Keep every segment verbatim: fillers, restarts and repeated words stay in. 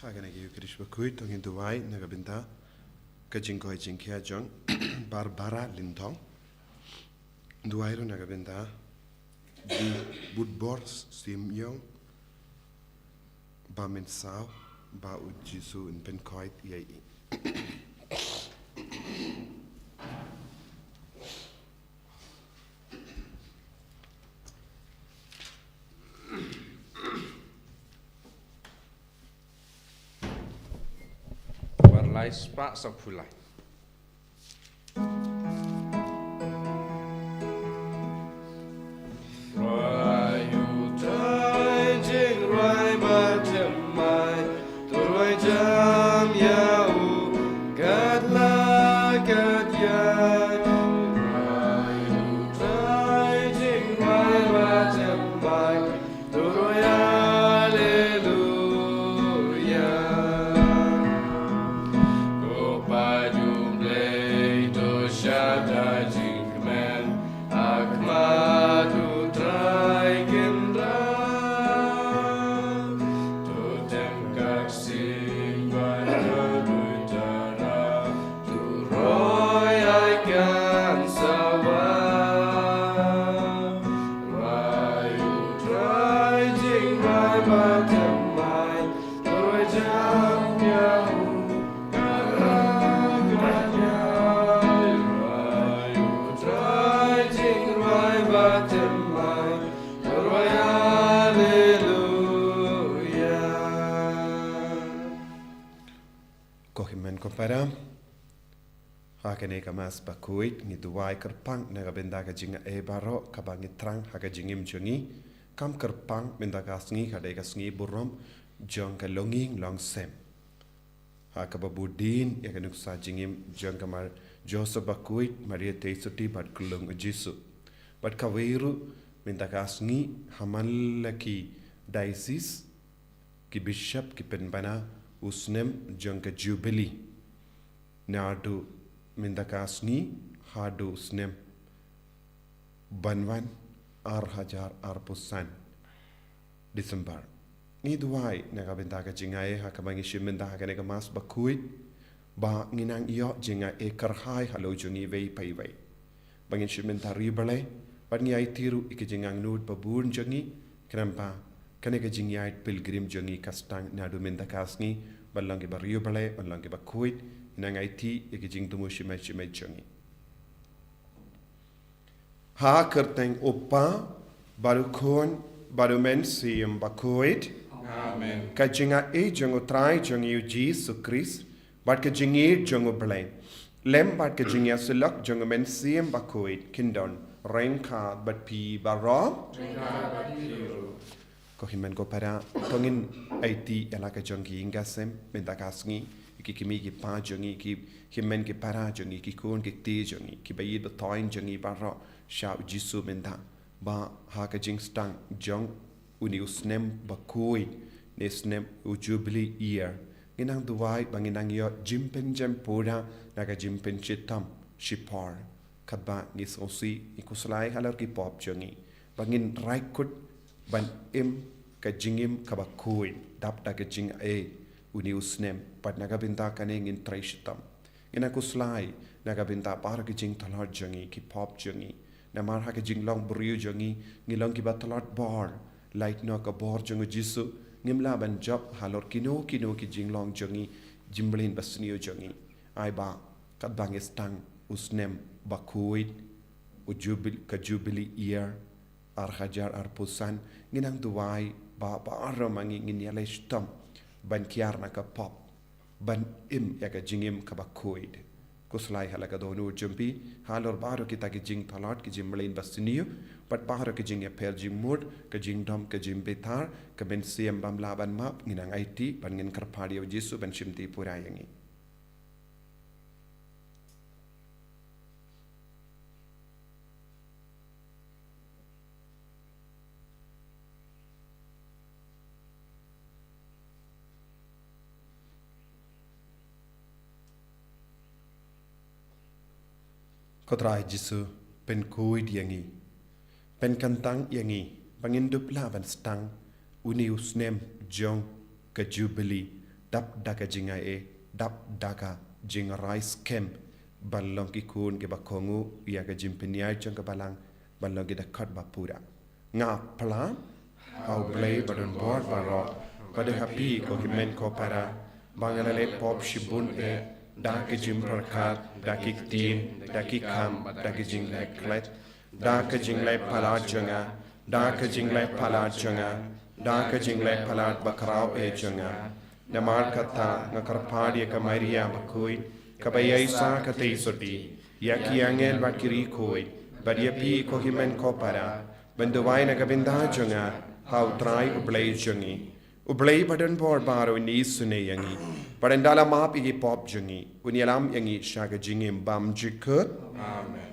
Kane ka Eucharist bakhuid to ngin duwai na ka bynta ka jingkoit jingkhiah jong Barbara Lyngdoh. Duwai ruh na ka bynta Butbor Simeon, ba mynsaw ba U Jisu un pynkoit ïa i. War lai spah sawphew lai. Rwai U Trai jingrwai ba thymmai, to rwai jam ïa u kat la kat ïa. Rwai U Trai jingrwai ba thymmai, to rwai Haleluya. Ko paid U Blei, to shad ha jingkmen ha khmat U Trai Kynrad. To tem ka ksing bad ka duitara, to roi ai kan sawa. Rwai U Trai jingrwai ba thymmai, to rwai jam ïa u kat la kat ïa. Rwai U Trai jingrwai ba thymmai, to rwai Haleluya. Ko hynmen ko para, ha kane ka Mass bakhuid ngi duwai kyrpang na ka bynta ka jingai baroh kaba ngi thrang ha ka jingim jong ngi. Kam kyrpang mynta ka sngi ka dei ka sngi burom jong ka longïing longsem, ha kaba bud dien ïa ka nuksa jingim jong ka Mar Joseph bakhuid, Maria Theisotti bad Khlung U Jisu. Bad kawei ruh mynta ka sngi ha man la ki diocese, ki bishop ki pynbna u snem jong ka Jubilee. Naduh mynta ka sngi haduh u snem ban wan ar hajar arphew san December. Ngi duwai na ka bynta ka jingai ha kaba ngi shim bynta ha kane ka Mass bakhuid, ba ngin nang ïoh jingai kyrhai halor jong ngi iwei pa iwei. Ba ngin shim bynta riewblei, bad ngi aiti ruh ïa ki jingangnud ba bun jong ngi, khnang ba kane ka jingïaid pilgrim jong ngi ka sdang naduh mynta ka sngi, ban long kiba riewblei, ban long kiba khuid, nang aiti ïa ki jingthmu shimet shimet jong ngi. Ha ka kyrteng U Kpa, bad U Khun, bad U Mynsiem Bakhuid. Amen. Ka jingai jong U Trai jong ngi U Jisu Khrist, bad ka jingïeit jong U Blei, lem bad ka jingïasyllok jong U Mynsiem Bakhuid, kin don ryngkat bad phi baroh. Ryngkat bad phi ruh. Ko hynmen ko para, to ngin aiti ïa la ka jong ki ïing ki sem mynta ka sngi, ki kmie ki kpa jong ngi, ki hynmen ki para jong ngi, ki khun ki kti jong ngi, ki ba ïeit ba thoiñ jong ngi baroh sha U Jisu mynta, ba ha ka jingsdang jong une u snem bakhuid, ne snem u Jubilee year, ngin nang duwai ba ngin nang ïoh jingpynjem pura na ka jingpynshitom shipor. Katba ngi sngewsih, ngi khuslai halor ki pop jong ngi, ba ngin rai kut ban im ka jingim kaba khuid, dap da ka jingai une u snem, bad na ka bynta kane ngin trei shitom. Ngin nang khuslai na ka bynta baroh ki jingtlot jong ngi, ki pop jong ngi. Namar ha ka jinglong briew jong ngi, ngi long kiba tlot bor, lait noh ka bor jong U Jisu, ngim lah ban jop halor kino kino ki jinglong jong ngi, jingmlien basniew jong ngi. Ai ba katba ngi sdang u snem bakhuid, u Jubil-, ka Jubilee year, ar hajar arphew san, ngin nang duwai ba baroh ma ngi ngin ïaleh shitom ban kiar na ka pop, ban im ïa ka jingim kaba khuid. Khuslai ha la ka dohnud jong phi halor baroh kita ki jingtlot, ki jingmlien basniew, bad baroh ki jingïapher jingmut, ka jingdom, ka jingbitar, ka mynsiem bym lah ban map, ngin nang aiti, bad ngin kyrpad ïa U Jisu ban shimti pura ïa ngi. Ko Trai Jisu, pynkhuid ïa ngi, pynkyntang ïa ngi, ba ngin dup lah ban sdang une u snem jong ka Jubilee dap da ka jingai e, dap da ka jingrai skhem, ban long ki khun kiba kohnguh ïa ka jingpynïaid jong ka Balang, ban long ki dkhot ba pura. Nga pla ha U Blei ba don bor baroh, bad ha phi ko hynmen ko para, ba nga la leh pop shibun eh, da ki jingpyrkhat, da ki ktien, da ki kam, da ki jingleh klet, da ka jingleh palat jong nga, da ka jingleh palat jong nga, da ka jingleh palat ba khraw eh jong nga. Namar kata nga kyrpad ïa ka Maria bakhuid, kaba ïaishah katei sotti, ïa ki angel bad ki riewkhuid, bad ïa phi ko hynmen ko para, ban duwai na ka bynta jong nga ha U Trai U Blei jong ngi. U Blei ba don bor baroh un isynei ïa ngi, bad un da la map ïa ki pop jong ngi, un ïalam ïa ngi sha ka jingim bymjukut. Amen.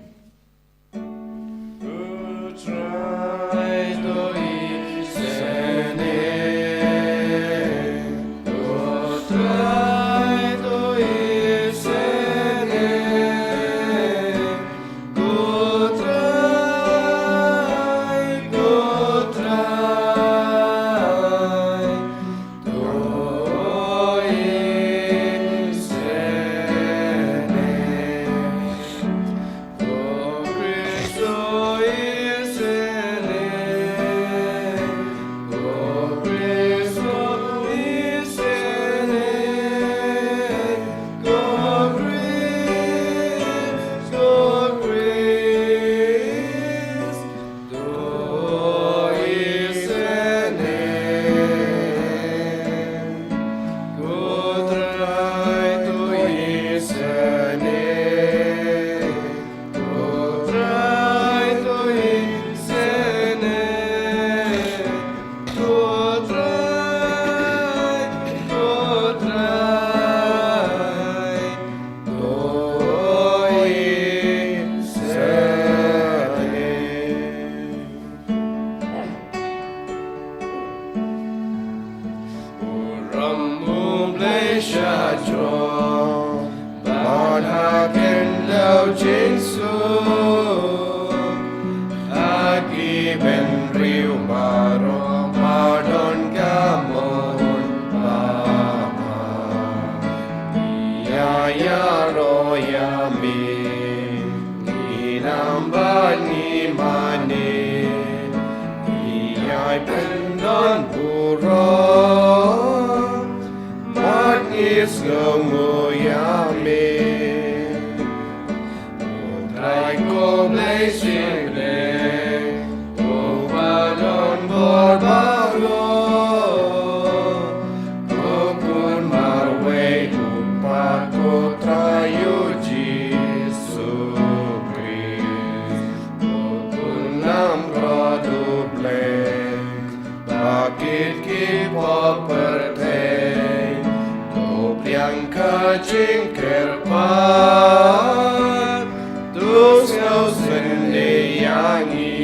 Burom U Blei sha jrong, bad ha khyndew jingsuk, ha ki bynriew baroh ba don ka mon ba ma. Ïa ïaroh ïa me, ngi nam bad ngi mane, ngi ïai pyndonburom, bad ngi sngewnguh ïa me. Ko Trai ko Blei shiphew, ko ba don bor baroh, ko Khun marwei U Kpa, ko Trai U Jisu Khrist, ko Khun Lamrot U Blei, ba kit ki pop pyrthei, to pdiang ka jingkyrpad, to sngewsynei ïa ngi.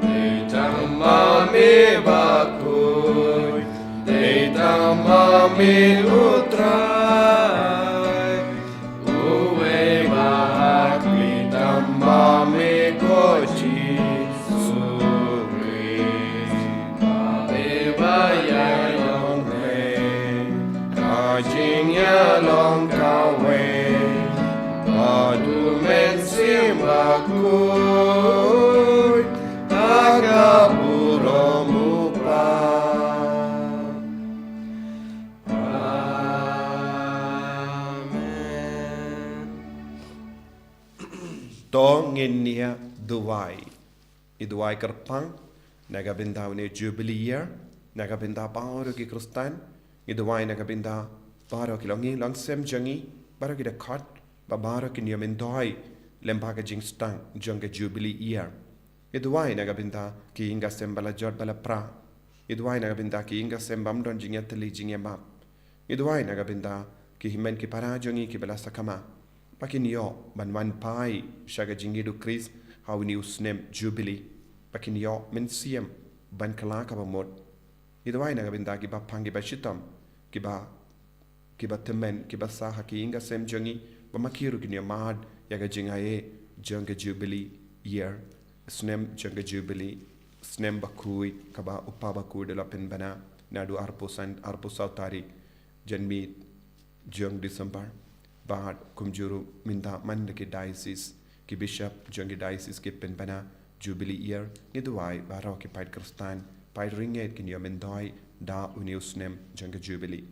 Dei tang ma me bakhuid, dei tang ma me U Trai, uwei ba ha khlieh tang ma me ko Jisu Khrist. Ba me ba ïai long leh ka jingïalong kawei, bad U Mynsiem Bakhuid, ha ka burom U Kpa. Amen. To ngin ïa duwai. Ngi duwai kyrpang na ka bynta une u Jubilee Year, na ka bynta baroh ki Khristan. Ngi duwai na ka bynta baroh ki longïing longsem jong ngi, baroh ki dkhot, bad baroh ki niam myntoi lem bad ka jingstad jong ka Jubilee Year. Ngi duwai na ka bynta ki ïing ki sem ba la jot ba la pra. Ngi duwai na ka bynta ki ïing ki sem bym don jingïatylli jingïamap. Ngi duwai na ka bynta ki hynmen ki para jong ngi kiba la sakma, ba kin ïoh ban wan phai sha ka jingïeit U Khrist ha une u snem Jubilee, ba kin ïoh mynsiem ban kylla kaba mut. Ngi duwai na ka bynta kiba pang kiba shitom, kiba, kiba tymmen, kiba sah ha ki ïing ki sem jong ngi, ba ma ki ruh kin ïohmad ïa ka jingaiei jong ka Jubilee Year, snem jong ka Jubilee, snem bakhuid kaba U Kpa bakhuid u la pynbna. naduh arphew san, arphew saw tarik janmiet jong December. Bad kumjuh ruh mynta man da ki diocese, ki bishop jong ki diocese ki pynbna Jubilee year, ngi duwai baroh ki paid Khristan, paid Ringngeit kin ïoh myntoi da une u snem jong ka Jubilee.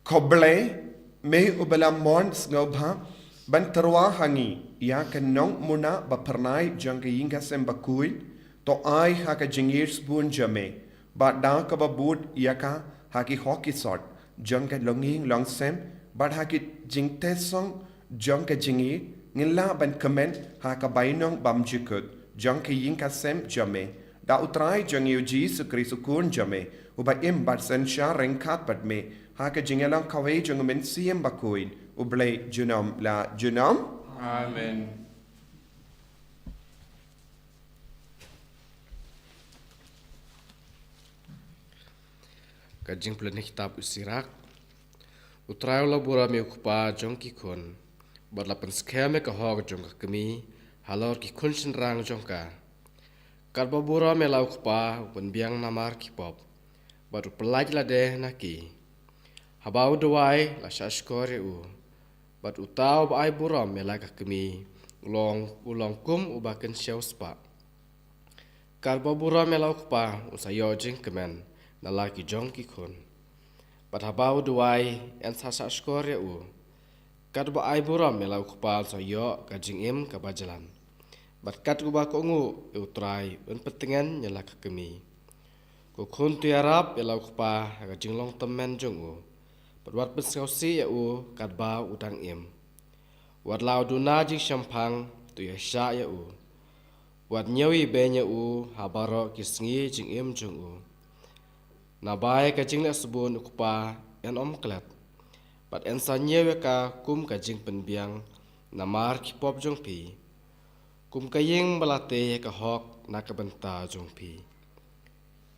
Ko Blei, me uba la mon sngewbha ban tyrwa ha ngi ïa ka nongmuna ba phyrnai jong ka ïing ka sem bakhuid, to ai ha ka jingïeit sbun jong me, bad da kaba bud ïa ka ha ki hok ki sot jong ka longïing longsem, bad ha ki jingtesong jong ka jingïeit, ngin lah ban kmen ha ka bainong bymjukut jong ka ïing ka sem jong me, da U Trai jong ngi U Jisu Khrist U Khun jong me, uba im bad synshar ryngkat bad me ha ka jingïalang kawei jong U Mynsiem Bakhuid, U Blei junom la junom. Amen. Ka jingpule na kitab U Sirak. U Trai u la burom ïa u kpa jong ki khun, bad la pynskhem ïa ka hok jong ka kmie halor ki khun shynrang jong ka. Katba burom ïa la u kpa u pynbiang namar ki pop, bad u pyllait lade na ki. Haba u duwai la shahshkor ïa u, bad uta uba ai burom ïa la ka kmie u long, u long kum uba kynshew spah. Katba burom ïa la u kpa un sa ïoh jingkmen na la ki jong ki khun. Bad haba u duwai yn sa shahshkor ïa u. Katba ai burom ïa la u kpa un sa ïoh ka jingim kaba jlan. Bad kat uba kohnguh ïa U Trai un pyntngen ïa la ka kmie. Ko khun, to ïarap ïa la u kpa ha ka jinglong tymmen jong u, bad wat pynsngewsih ïa u katba u dang im. Wat la u duna jingshemphang, to ïashah ïa u. Wat ñiew ibeiñ ïa u ha baroh ki sngi jingim jong u. Naba ïa ka jingleh sbun u kpa yn ym klet, bad yn sa ñiew ïa ka kum ka jingpynbiang namar ki pop jong phi, kum ka ïing ba la tei ïa ka hok na ka bynta jong phi.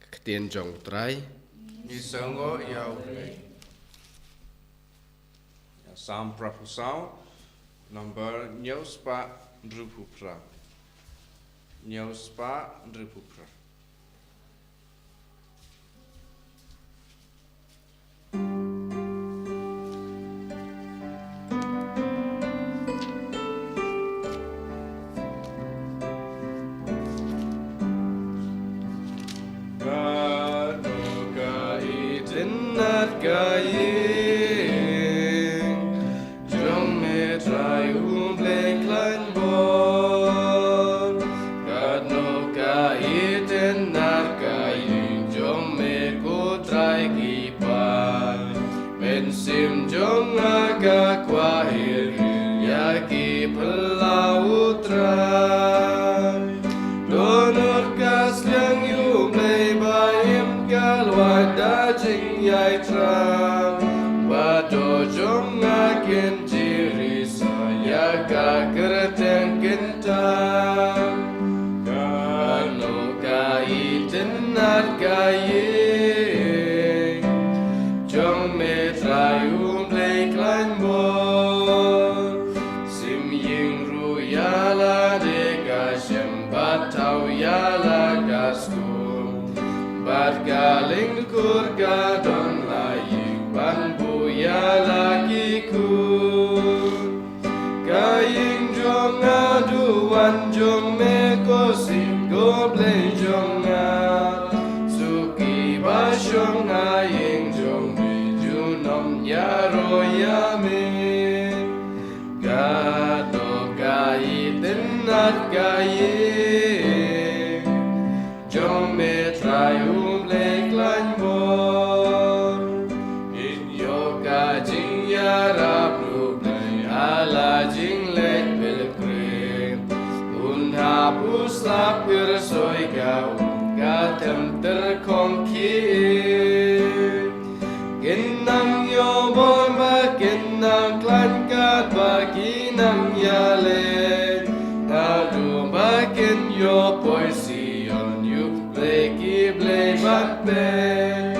Ka ktien jong U Trai. Ngi sngewnguh ïa U Blei. Ïa Salm phraphew saw, number hynñiew spah hynriewphew phra. Hynñiew spah hynriewphew phra. Katno ka itynnad ka ïing jong me Trai U Blei khlaiñ bor. Katno ka itynnad ka ïing jong me ko Trai ki paid. Mynsiem jong nga ka kwah hi ïa ki phyllaw U Trai. Dohnud ka sliang ïa U Blei ba im ka lwait da jingïai thrang. Ba doh jong nga kin jri sa ïa ka kyrteng kynthah. Katno ka itynnad ka ïing jong me Trai U Blei khlaiñ bor. Sim ïing ruh ïa lade ka shem bad thaw ïa la ka skur. Bad ka lyngkur ka don la ïing ban buh ïa la ki kur. Ka ïing jong nga, duwan jong me ko Syiem ko Blei jong nga. Suki ba shong ha ïing jong me junom ïaroh ïa me. Katno ka itynnad ka ïing jong me Trai U Blei khlaiñ bor. Ngin ïoh ka jingïarap na U Blei ha la jingleit pynkhreh. Un hap u slap kyrshoi ka um ka them tyrkhong khie. Kin nang ïoh bor ba kin nang khlaiñ katba ki nang ïaleh. Naduh ba kin ïoh poi Sion ïa U Blei ki blei ban peit.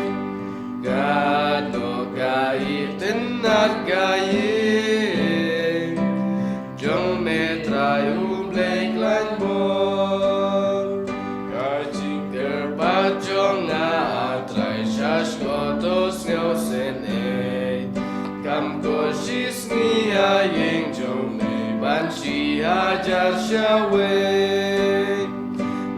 Katno ka itynnad ka ïing jong me Trai U Blei khlaiñ bor. Ka jing Shkoto sngew sien ei. Kam ko shi sngi ha ïing jong me ban shi hajar shawei.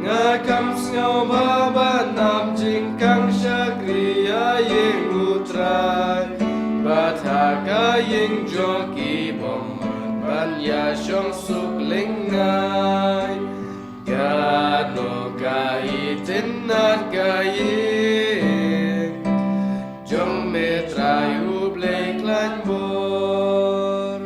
Nga kam sngew ba ban nam jingkhang shakri ha ïing U Trai. Bad ha ka ïing jong ki bymman ban ïa shong suk lyngngai. Katno ka itynnad ka ïing jong me Trai U Blei khlaiñ bor.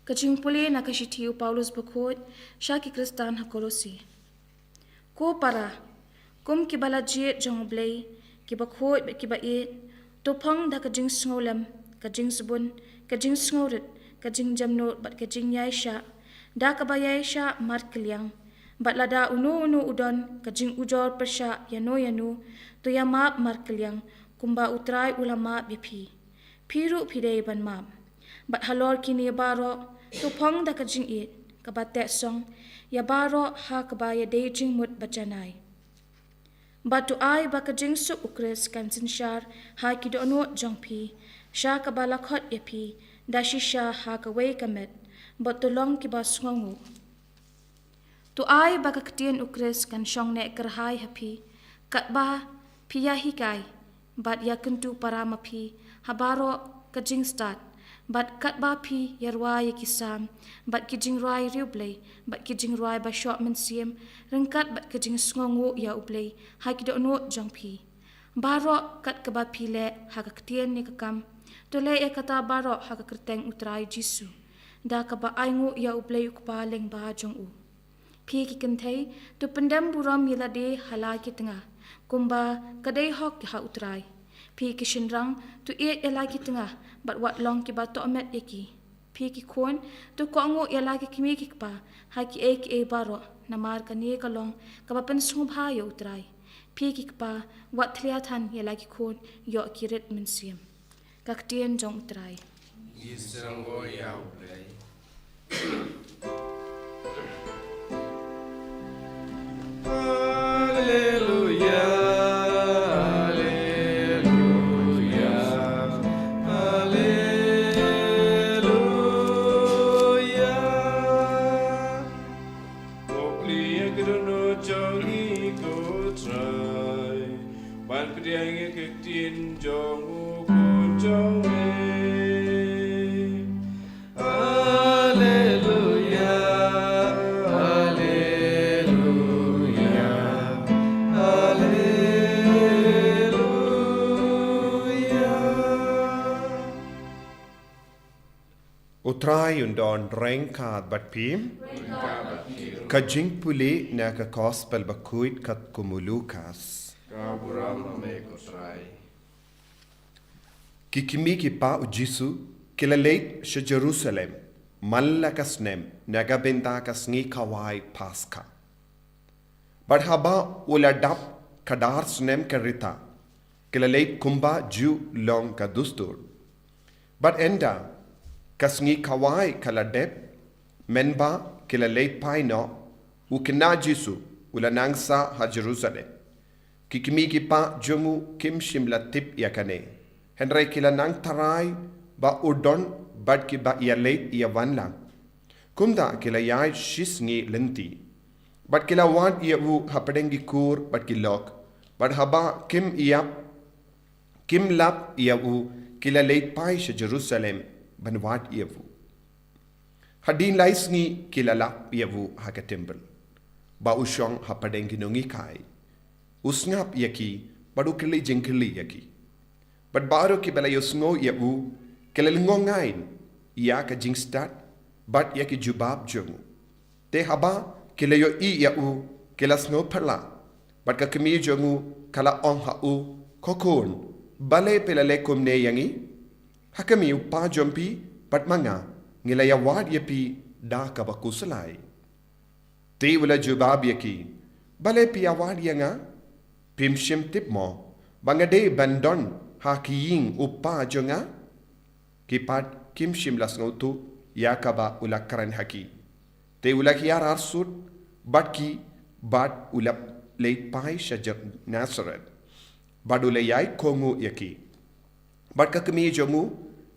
Ka jingpule na ka shithi u Paulus Bakhuid sha ki Khristan ha Kolosi. Ko para, kum kiba la jied jong U Blei, kiba khuid bad kiba ïeit, to phong da ka jingsngewlem, ka jingsbun, ka jingsngewrit, ka jingjemnud bad ka jingïaishah, da kaba ïaishah markylliang. Bad lada uno uno u don ka jingujor pyrshah ïano ïano, to ïamap markylliang, kumba U Trai u la map ïa phi. Phi ruh phi dei ban map. Bad halor kine baroh, to phong da ka jingïeit kaba teh song ïa baroh ha kaba ïadei jingmut ba janai. Bad to ai ba ka jingsuk U Khrist kan synshar ha ki dohnud jong phi, sha kaba la khot ïa phi da shisha ha kawei ka met, bad to long kiba sngewnguh. To ai ba ka ktien U Khrist kan shong neh kyrhai ha phi, katba phi ïahikai bad ïakyntu para ma phi ha baroh ka jingstad, bad katba phi ïarwai ïa ki Salm bad ki jingrwai riewblei bad ki jingrwai ba shoh mynsiem, ryngkat bad ka jingsngewnguh ïa U Blei ha ki dohnud jong phi. Baroh kat kaba phi leh ha ka ktien ne ka kam, to leh ïa kata baroh ha ka kyrteng U Trai Jisu, da kaba ainguh ïa U Blei U Kpa lyngba jong u. Phi ki kynthei, to pyndem burom ïa lade ha la ki tnga, kumba ka dei hok ha U Trai. Phi ki shynrang, to ïeit ïa la ki tnga, bad wat long kiba tohmet ïa ki. Phi ki khun, to kohnguh ïa la ki kmie ki kpa ha kiei kiei baroh, namar kane ka long kaba pynsngewbha ïa U Trai. Phi ki kpa, wat thlia than ïa la ki khun ïoh ki rit mynsiem. Ka ktien jong U Trai. Ngi sngewbha ïa U Blei. Haleluya, haleluya, haleluya. Ko plie ka dohnud jong ngi ko Trai, ban pdiang ïa ka ktien jong u Khun jong me. Haleluya, haleluya, haleluya. U Trai un don ryngkat bad phi. Ka jingpule na ka Gospel bakhuid katkum u Lukas. Ka burom ha me ko Trai. Ki kmie ki kpa u Jisu ki la leit sha Jerusalem man la ka snem na ka bynta ka sngi khawai Paskha. Bad haba u la dap ka dar snem ka rta, ki la leit kumba ju long ka dustur. Bad ynda ka sngi khawai ka la dep, mynba ki la leit phai noh, u khynnah Jisu u la nang sah ha Jerusalem. Ki kmie ki kpa jong u kim shym la tip ïa kane, hynrei ki la nang tharai ba u don bad kiba ïaleit ïawan lang. Kumta ki la ïaid shi sngi lynti. Bad ki la wad ïa u hapdeng ki kur bad ki lok. Bad haba kim ïap, kim lap ïa u, ki la leit phai sha Jerusalem ban wad ïa u. Hadien lai sngi ki la lap ïa u ha ka templ, ba u shong hapdeng ki nonghikai. U sngap ïa ki bad u kylli jingkylli ïa ki. Bad baroh kiba la ïohsngew ïa u ki la lyngngoh ngaiñ ïa ka jingstad bad ïa ki jubab jong u. Te haba ki la ïohi ïa u, ki la sngew phylla. Bad ka kmie jong u ka la ong ha u, Ko khun, balei phi la leh kumne ïa ngi? Ha khmih, u pa jong phi bad ma nga ngi la ïawad ïa phi da kaba khuslai. Te u la jubab ïa ki, Balei phi ïawad ïa nga? Phim shym tip mo ba nga dei ban don ha ki ïing u pa jong nga? Ki pat kim shym la sngewthuh ïa kaba u la kren ha ki. Te u la hiar arsut bad ki, bad u la leit phai sha Jer-, Nasareth. Bad u la ïai kohnguh ïa ki. Bad ka kmie jong u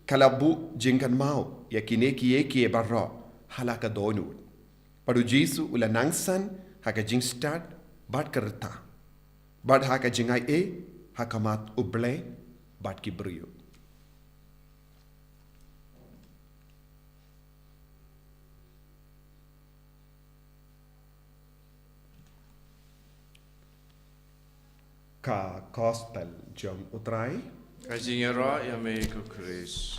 ka la buh jingkynmaw ïa kine kiei kiei baroh ha la ka dohnud. Bad u Jisu u la nangsan ha ka jingstad bad ka rta, bad ha ka jingai ei ha khmat U Blei bad ki briew. Ka Gospel jong U Trai. Ka jingïaroh ïa me ko Khrist.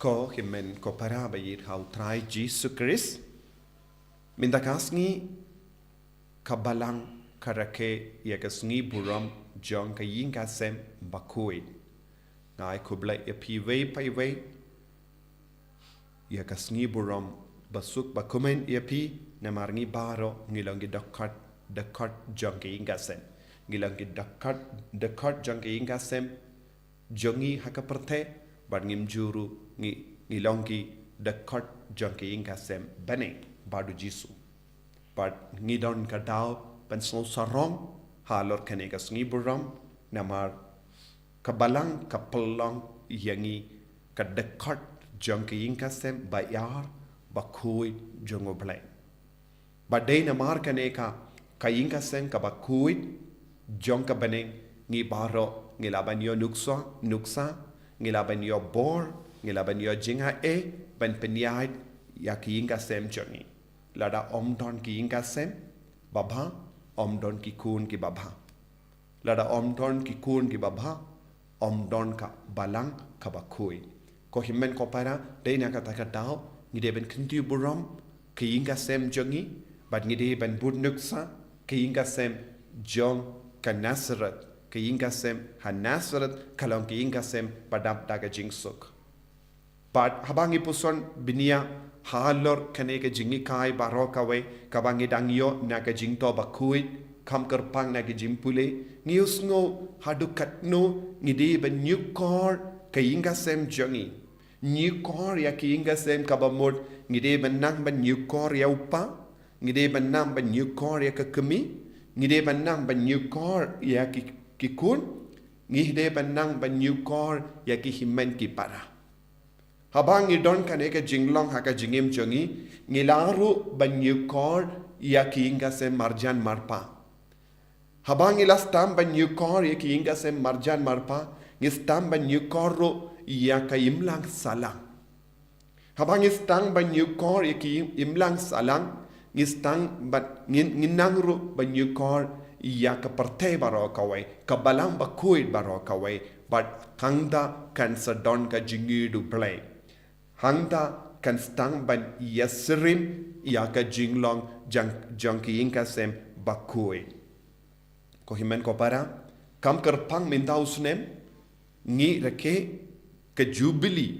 Ko hynmen ko para ba ïeit ha U Trai Jisu Khrist. Mynta ka sngi ka Balang ka rakhe ïa ka sngi burom jong ka ïing ka sem bakhuid. Nga ai khublei ïa phi iwei pa iwei ïa ka sngi burom basuk bakmen ïa phi, namar ngi baroh ngi long ki dkhot, dkhot jong ka ïing ka sem. Ngi long ki dkhot, dkhot jong ka ïing ka sem jong ngi ha ka pyrthei, bad ngim ju ruh ngi, ngi long ki dkhot jong ka ïing ka sem bneng bad U Jisu. Bad ngi don ka daw ban sngewsarong halor kane ka sngi burom, namar ka Balang ka pynlong ïa ngi ka dkhot jong ka ïing ka sem ba ïar bakhuid jong U Blei. Bad dei namar kane ka, ka ïing ka sem kaba khuid jong ka bneng, ngi baroh ngi lah ban ïoh nuksa, nuksa, ngi lah ban ïoh bor, ngi lah ban ïoh jingaiei ban pynïaid ïa ka ïing ka sem jong ngi. Lada ym don ka ïing ka sem babha, ym don ki khun kiba bha. Lada ym don ki khun kiba bha, ym don ka Balang kaba khuid. Ko hynmen ko para, dei na kata ka daw ngi dei ban kyntiew burom ka ïing ka sem jong ngi, bad ngi dei ban bud nuksa ka ïing ka sem jong ka Nasareth, ka ïing ka sem ha Nasareth ka long ka ïing ka sem ba dap da ka jingsuk. Bad haba ngi puson bniah halor kane ka jinghikai baroh kawei kaba ngi dang ïoh na ka jingthoh bakhuid, kham kyrpang na ka jingpule, ngi ïohsngew haduh katno ngi dei ban ñiewkor ka ïing ka sem jong ngi. Ñiewkor ïa ka ïing ka sem kaba mut, ngi dei ban nang ban ñiewkor ïa u kpa, ngi dei ban nang ban ñiewkor ïa ka kmie, ngi dei ban nang ban ñiewkor ïa ki, ki khun, ngi dei ban nang ban ñiewkor ïa ki hynmen ki para. Haba ngi don kane ka jinglong ha ka jingim jong ngi, ngi lah ruh ban ñiewkor ïa ka ïing ka sem marjan marpa. Haba ngi la sdang ban ñiewkor ïa ka ïing ka sem marjan marpa, ngi sdang ban ñiewkor ruh ïa ka imlang sahlang. Haba ngi sdang ban ñiewkor ïa ka imlang sahlang, ngi sdang ban, ngi, ngi nang ruh ban ñiewkor ïa ka pyrthei baroh kawei, ka Balang bakhuid baroh kawei, bad hangta kan sa don ka jingïeit U Blei. Hangta kan sdang ban ïasyriem ïa ka jinglong jong, jong ka ïing ka sem bakhuid. Ko hynmen ko para, kham kyrpang mynta u snem ngi rakhe ka Jubili,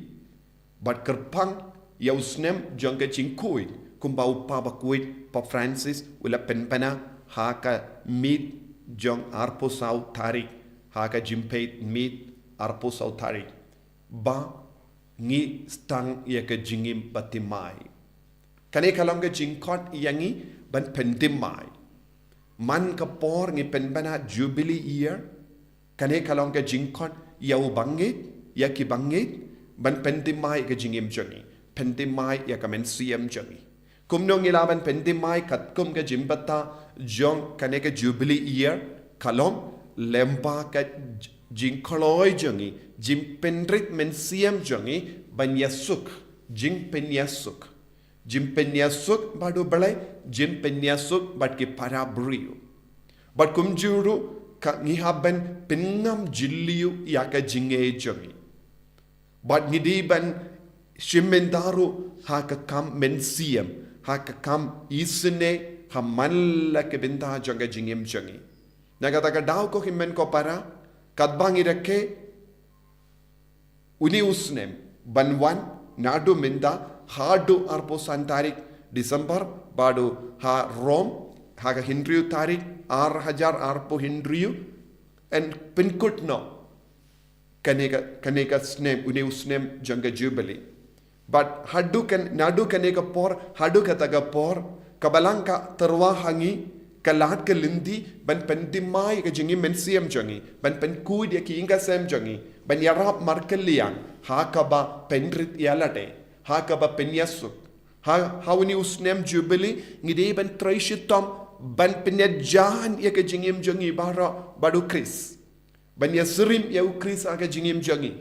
bad kyrpang ïa u snem jong ka jingkhuid, kumba u Kpa bakhuid Pope Francis u la pynbna ha ka miet jong arphew saw tarik, ha ka Jingpeit miet arphew saw tarik, ba ngi sdang ïa ka jingim bathymmai. Kane ka long ka jingkhot ïa ngi ban pynthymmai. Man ka por ngi pynbna Jubilee Year, kane ka long ka jingkhot ïa u bangeit, ïa ki bangeit, ban pynthymmai ïa ka jingim jong ngi, pynthymmai ïa ka mynsiem jong ngi. Kumno ngi lah ban pynthymmai katkum ka jingbatai jong kane ka Jubilee Year, ka long lyngba ka j-, jingkloi jong ngi, jingpynrit mynsiem jong ngi ban ïasuk, jingpynïasuk. Jingpynïasuk bad U Blei, jingpynïasuk bad ki para briew. Bad kumjuh ruh ka ngi hap ban pynngam jylliew ïa ka jingngeit jong ngi. Bad ngi dei ban shim bynta ruh ha ka kam mynsiem, ha ka kam isynei, ha man la ka bynta jong ka jingim jong ngi. Na kata ka daw ko hynmen ko para, katba ngi rakhe une u snem ban wan, naduh mynta haduh arphew san tarik December, bad ha Rome ha ka hynriew tarik ar hajar arphew hynriew yn pynkut noh kane ka, kane ka snem, une u snem jong ka Jubilee. Bad haduh ka, naduh kane ka por haduh kata ka por, ka Balang ka tyrwa ha ngi, ka lad ka lynti ban pynthymmai ïa ka jingim mynsiem jong ngi, ban pynkhuid ïa ki ïing ki sem jong ngi, ban ïarap markylliang ha kaba pynrit ïa lade, ha kaba pynïasuk. Ha, ha une u snem Jubilee ngi dei ban trei shitom ban pynïajan ïa ka jingim jong ngi baroh bad u Khrist, ban ïasyriem ïa u Khrist ha ka jingim jong ngi.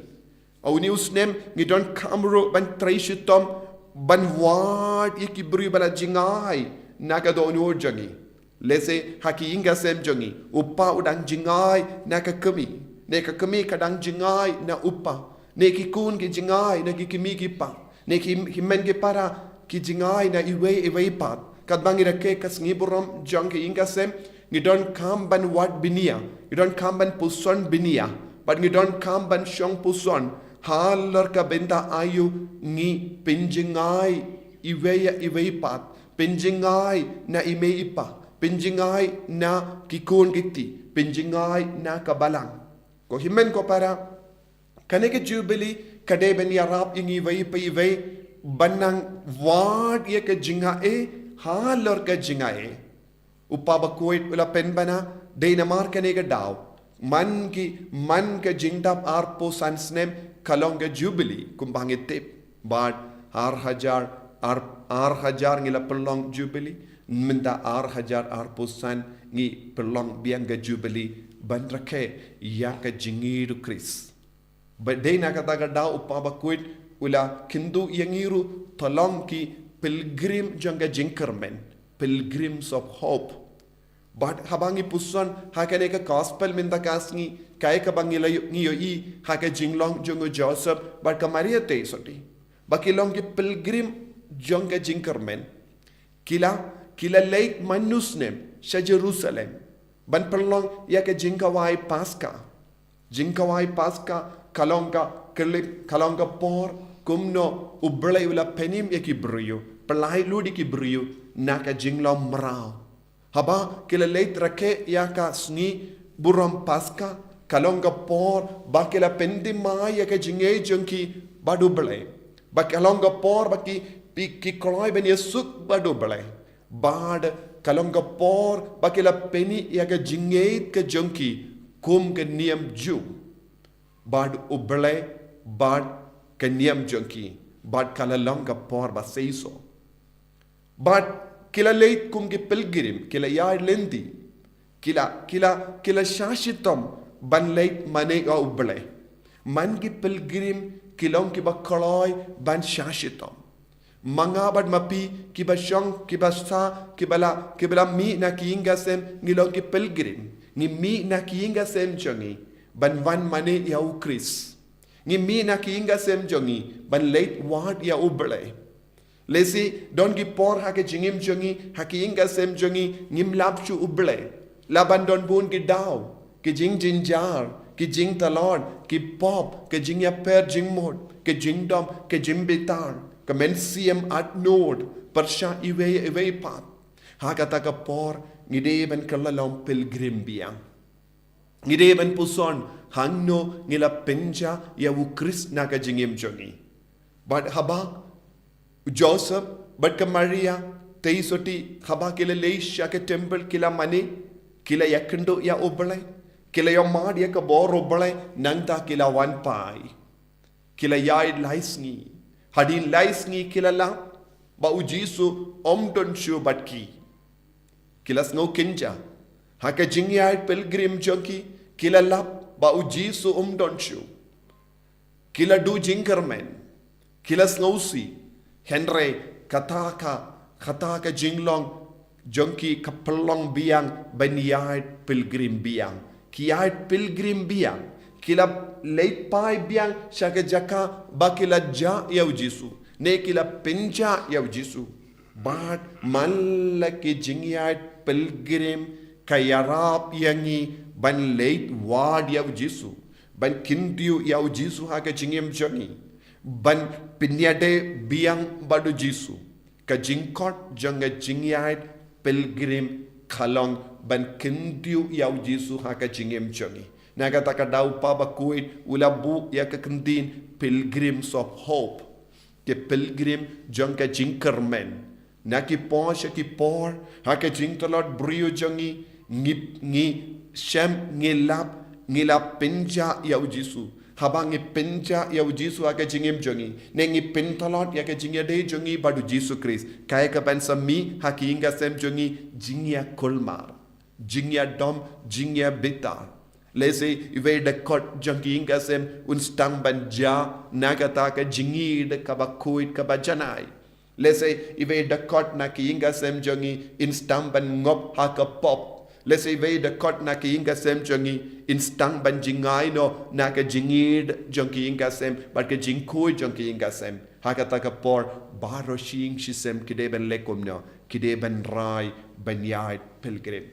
Ha une u snem ngi donkam ruh ban trei shitom ban wad ïa ki briew ba la jngai na ka dohnud jong ngi. Lehse ha ki ïing ki sem jong ngi u pa u dang jngai na ka kmie, ne ka kmie ka dang jngai na u pa, ne ki khun ki jngai na ki kmie ki kpa, ne ki, ki hynmen ki para ki jngai na iwei iwei pat. Katba ngi rakhe ka sngi burom jong ka ïing ka sem, ngi donkam ban wad bniah, ngi donkam ban puson bniah, bad ngi donkam ban shong puson halor ka bynta aïu ngi pynjngai iwei ïa iwei pat, pynjngai na i mei i pa, pynjngai na ki khun ki kti, pynjngai na ka Balang. Ko hynmen ko para, kane ka Jubilee ka dei ban ïarap ïa ngi iwei pa iwei ban nang wad ïa ka jingaiei halor ka jingaiei. U Pa bakhuid u la pynbna, dei namar kane ka daw, man ki, man ka jingdap arphew san snem ka long ka Jubilee kumba ngi tip. Bad ar hajar, ar, ar hajar ngi la pynlong Jubilee, mynta ar hajar arphew san ngi pynlong biang ka Jubilee ban rakhe ïa ka jingïeit u Khrist. Bad dei na kata ka daw u Pa bakhuid u la kyntu ïa ngi ruh to long ki pilgrim jong ka jingkyrmen, pilgrims of hope. Bad haba ngi puson ha kane ka gospel mynta ka sngi, kaei kaba ngi la ïoh, ngi ïohi ha ka jinglong jong u Joseph bad ka Maria Theisotti, ba ki long ki pilgrim jong ka jingkyrmen. Ki la, ki la leit man u snem sha Jerusalem ban pynlong ïa ka jingkhawai Paska. Jingkhawai Paska ka long ka khyllipmat, ka long ka por kumno U Blei u la pynim ïa ki briew, pyllait lut ïa ki briew na ka jinglong mraw. Haba ki la leit rakhe ïa ka sngi burom Paska, ka long ka por ba ki la pynthymmai ïa ka jingïeit jong ki bad U Blei. Ba ka long ka por ba ki, ki, ki kloi ban ïasuk bad U Blei. Bad ka long ka por ba ki la pyni ïa ka jingïeit ka jong ki kum ka niam Jiw bad U Blei bad ka niam jong ki, bad ka la long ka por ba seisoh. Bad ki la leit kum ki pilgrim, ki la ïaid lynti. Ki la, ki la, ki la shah shitom ban leit mane ïa U Blei. Man ki pilgrim ki long kiba kloi ban shah shitom. Ma nga bad ma phi kiba shong, kiba sah, kiba la, kiba la mih na ki ïing ki sem, ngi long ki pilgrim. Ngi mih na ki ïing ki sem jong ngi ban wan mane ïa U Khrist. Ngi mih na ki ïing ki sem jong ngi ban leit wad ïa U Blei. Lehse don ki por ha ka jingim jong ngi, ha ki ïing ki sem jong ngi, ngim lap shuh U Blei. La ban don bun ki daw, ki jingjynjar, ki jingtlot, ki pop, ki jingïapher jingmut, ki jingdom, ki jingbitar, ka mynsiem atnud pyrshah iwei iwei pat. Ha kata ka por ngi dei ban kylla long pilgrim biang. Ngi dei ban puson hangno ngi la pynjah ïa U Khrist na ka jingim jong ngi. Bad haba u Joseph bad ka Maria Theisotti, haba ki la leit sha ka temple ki la mane, ki la ïakynduh ïa U Blei, ki la ïohmad ïa ka bor U Blei, nangta ki la wan phai. Ki la ïaid lai sngi. Hadien lai sngi ki la lap ba U Jisu um don shuh bad ki. Ki la sngew kynjah. Ha ka jingïaid pilgrim jong ki, ki la lap ba U Jisu um don shuh. Ki la duh jingkyrmen. Ki la sngewsih. Hynrei kata ka, kata ka jinglong jong ki ka pynlong biang ban ïaid pilgrim biang. Ki ïaid pilgrim biang. Ki la leit phai biang sha ka jaka ba ki la jah ïa U Jisu, ne ki la pynjah ïa U Jisu. Bad man la ki jingïaid pilgrim ka ïarap ïa ngi ban leit wad ïa U Jisu, ban kyntiew ïa U Jisu ha ka jingim jong ngi, ban pynïadei biang bad U Jisu. Ka jingkhot jong ka jingïaid pilgrim ka long ban kyntiew ïa u Jisu ha ka jingim jong ngi. Na kata ka daw, u Papa Bakhuid u la buh ïa ka kyntien Pilgrims of Hope. Ki pilgrim jong ka jingkyrmen. Na ki por sha ki por, ha ka jingtlot briew jong ngi, ngi, ngi shem, ngi lap, ngi la pynjah ïa u Jisu. Haba ngi pynjah ïa u Jisu ha ka jingim jong ngi, ne ngi pyntlot ïa ka jingïadei jong ngi bad u Jisu Khrist, kaei kaban sa mih ha ki ïing ka sem jong ngi? Jingïakulmar, jingïadom, jingïabitar. Lehse iwei i dkhot jong ki ïing ka sem un sdang ban jia na kata ka jingïeid kaba khuid, kaba janai. Lehse iwei i dkhot na ki ïing ka sem jong ngi in sdang ban ngop ha ka pop. Lehse iwei i dkhot na ki ïing ka sem jong ngi in sdang ban jngai noh na ka jingïeid jong ki ïing ka sem bad ka jingkhuid jong ki ïing ka sem. Ha kata ka por, baroh shi ïing shi sem ki dei ban leh kumno? Ki dei ban rai ban ïaid pilgrim.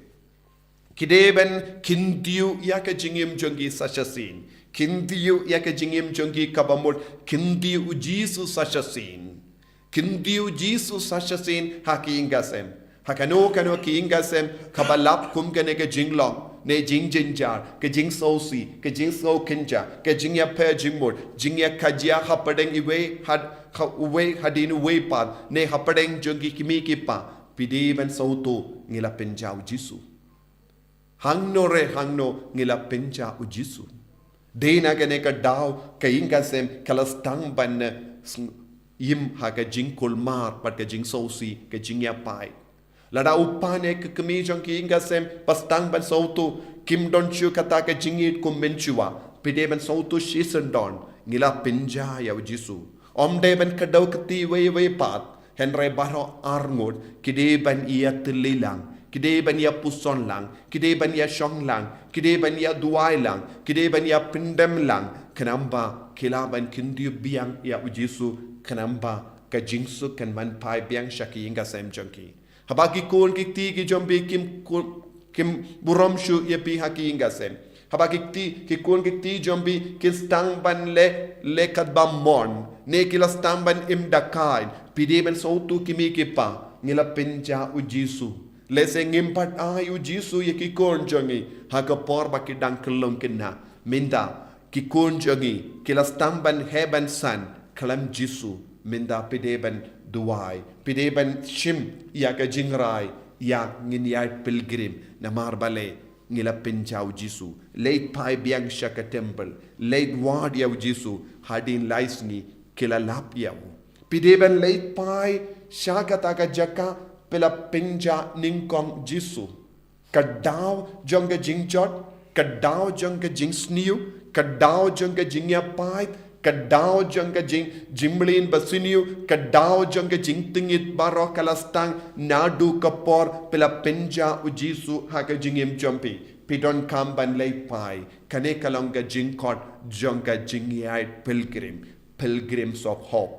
Ki dei ban kyntiew ïa ka jingim jong ki sa shisien. Kyntiew ïa ka jingim jong ki kaba mut, kyntiew u Jisu sa shisien. Kyntiew u Jisu sa shisien ha ki ïing ka sem. Ha kano kano ki ïing ka sem, kaba lap kum kane ka jinglong, ne jingjynjar, ka jingsngewsih, ka jingsngew kynja, ka jingïapher jingmut, jingïakajia hapdeng iwei had, ha uwei hadien uwei pat, ne hapdeng jong ki kmie ki kpa, phi dei ban sngewthuh, ngi la pynjah u Jisu. Hangno re hangno ngi la pynjah u Jisu. Dei na kane ka daw ka ïing ka sem ka la sdang ban, eh, sng-, im ha ka jingkulmar bad ka jingsngewsih, ka jingïapaid. Lada u kpa ne ka kmie jong ki ïing ka sem ba sdang ban sngewthuh, kim don shuh kata ka jingïeid kum mynshuwa, phi dei ban sngewthuh shisyndon, ngi la pynjah ïa u Jisu. Ym dei ban kdew kti iwei iwei pat, hynrei baroh arngut ki dei ban ïatylli lang, ki dei ban ïapuson lang, ki dei ban ïashong lang, ki dei ban ïaduwai lang, ki dei ban ïapyndem lang, khnang ba ki lah ban kyntiew biang ïa u Jisu, khnang ba ka jingsuk kan wan phai biang sha ki ïing ka sem jong ki. Haba ki khun ki kti ki jong phi kim khun, kim burom shuh ïa phi ha ki ïing ka sem. Haba ki kti, ki khun ki kti jong phi ki sdang ban leh, leh katba mon, ne ki la sdang ban im da khaid, phi dei ban sngewthuh kmie ki kpa, ngi la pynjah u Jisu. Lehse ngim pat ai u Jisu ïa ki khun jong ngi ha ka por ba ki dang khyllung khynnah. Mynta ki khun jong ngi ki la sdang ban heh ban san khlem Jisu, mynta phi dei ban duwai, phi dei ban shim ïa ka jingrai, ïa ngin ïaid pilgrim, namar balei? Ngi la pynjah u Jisu. Leit phai biang sha ka temple, leit wad ïa u Jisu, hadien lai sngi ki la lap ïa u. Phi dei ban leit phai sha kata ka jaka phi la pynjah nyngkong Jisu. Ka daw jong ka jingjot, ka daw jong ka jingsniew, ka daw jong ka jingïapaid, ka daw jong ka jing, jingmlien basniew, ka daw jong ka jingtngit baroh ka la sdang naduh ka por phi la pynjah u Jisu ha ka jingim jong phi. Phi donkam ban leit phai. Kane ka long ka jingkhot jong ka jingïaid pilgrim, Pilgrims of Hope.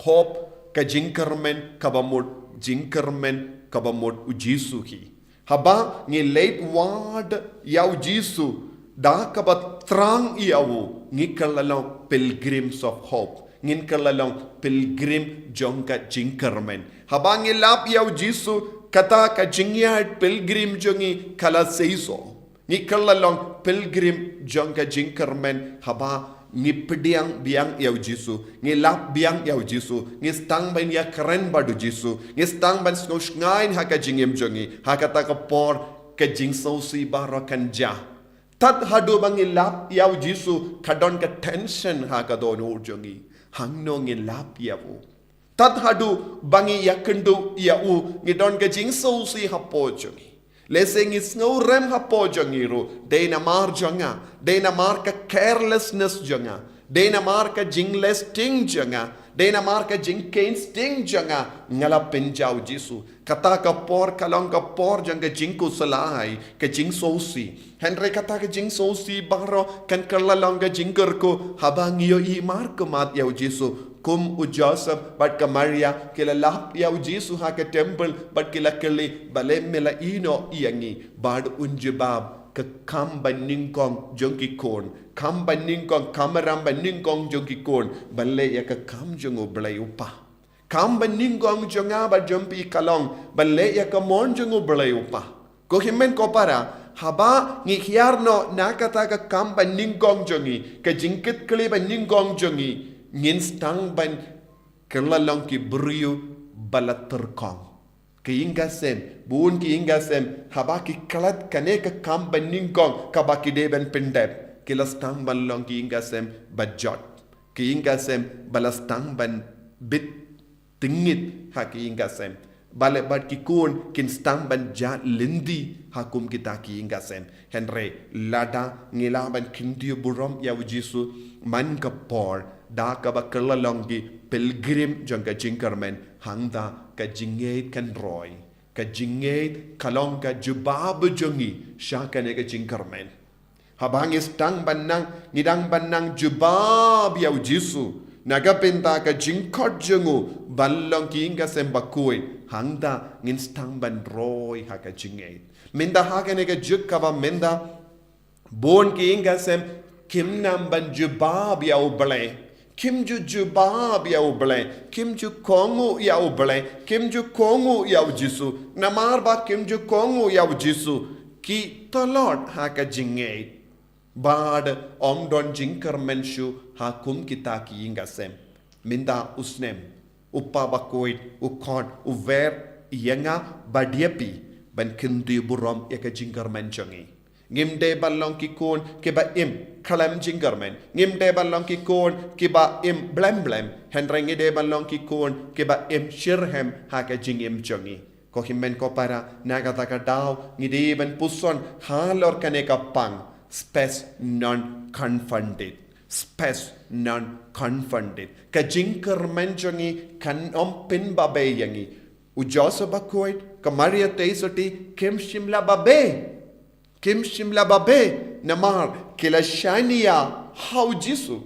Hope, ka jingkyrmen kaba mut, jingkyrmen kaba mut u Jisu hi. Haba ngi leit wad ïa u Jisu da kaba thrang ïa u, ngi kylla long Pilgrims of Hope. Ngin kylla long pilgrim jong ka jingkyrmen. Haba ngi lap ïa u Jisu, kata ka jingïaid pilgrim jong ngi ka la seisoh. Ngi kylla long pilgrim jong ka jingkyrmen haba ngi pdiang biang ïa u Jisu, ngi lap biang ïa u Jisu, ngi sdang ban ïakren bad u Jisu, ngi sdang ban sngewshngaiñ ha ka jingim jong ngi, ha kata ka por ka jingsngewsih baroh kan jah. Tad haduh ba ngi lap ïa u Jisu ka don ka tension ha ka dohnud jong ngi. Hangno ngin lap ïa u? Tad haduh ba ngi ïakynduh ïa u, ngi don ka jingsngewsih hapoh jong ngi. Lehse ngi sngewrem hapoh jong ngi ruh, dei namar jong nga, dei namar ka carelessness jong nga, dei namar ka jingleh sting jong nga, dei namar ka jingkheiñ sting jong nga, nga la pynjah u Jisu. Kata ka por ka long ka por jong ka jingkhuslai, ka jingsngewsih. Hynrei kata ka jingsngewsih baroh kan kylla long ka jingkyrkhu haba ngi ïohi markhmat ïa u Jisu. Kum u Joseph bad ka Maria ki la lap ïa u Jisu ha ka temple bad ki la kylli, balei me la ïehnoh ïa ngi? Bad un jubab, ka kham ba nyngkong jong ki khun, kham ba nyngkong, kham ram ba nyngkong jong ki khun, ban leh ïa ka kham jong u Blei u Kpa. Kam banyngkong jong nga bad jong phi ka long ban leh ïa ka mon jong U Blei U Kpa. Ko hynmen ko para, haba ngi hiar noh na kata ka kam banyngkong jong ngi, ka jingkitkhlieh banyngkong jong ngi, ngin sdang ban kylla long ki briew ba la tyrkhong. Ki ïing ki sem, bun ki ïing ki sem, haba ki klet kane ka kam banyngkong kaba ki dei ban pyndep, ki la sdang ban long ki ïing ki sem ba jot. Ki ïing ki sem ba la sdang ban bit tyngit ha ki ïing ki sem. Balei? Bad ki khun kin sdang ban jah lynti ha kum kita ki ïing ki sem. Hynrei lada ngi lah ban kyntiew burom ïa U Jisu man ka por da kaba kylla long ki pilgrim jong ka jingkyrmen, hangta ka jingngeit kan roi. Ka jingngeit ka long ka jubab jong ngi sha kane ka jingkyrmen. Haba ngi sdang ban nang, ngi dang ban nang jubab ïa U Jisu na ka bynta ka jingkhot jong u ban long ki ïing ki sem bakhuid, hangta ngin sdang ban roi ha ka jingngeit. Mynta ha kane ka juk kaba mynta, bun ki ïing ki sem kim nang ban jubab ïa U Blei. Kim ju jubab ïa U Blei, kim ju kohnguh ïa U Blei, kim ju kohnguh ïa U Jisu. Namar ba kim ju kohnguh ïa U Jisu, ki tlot ha ka jingngeit. Bad ym don jingkyrmen shuh ha kum kita ki ïing ki sem. Mynta u snem, U Kpa bakhuid u khot, u wer ïa nga bad ïa phi ban kyntiew burom ïa ka jingkyrmen jong ngi. Ngim dei ban long ki khun kiba im khlem jingkyrmen. Ngim dei ban long ki khun kiba im blem blem. Hynrei ngi dei ban long ki khun kiba im shitrhem ha ka jingim jong ngi. Ko hynmen ko para, na kata ka daw ngi dei ban puson halor kane ka pang, spes non confundit. Spes non confundit. Ka jingkyrmen jong ngi kan ym pynbabe ïa ngi. U Joseph bakhuid, ka Maria Theisotti, kim shym la babe. Kim shym la babe, namar ki la shaniah ha U Jisu,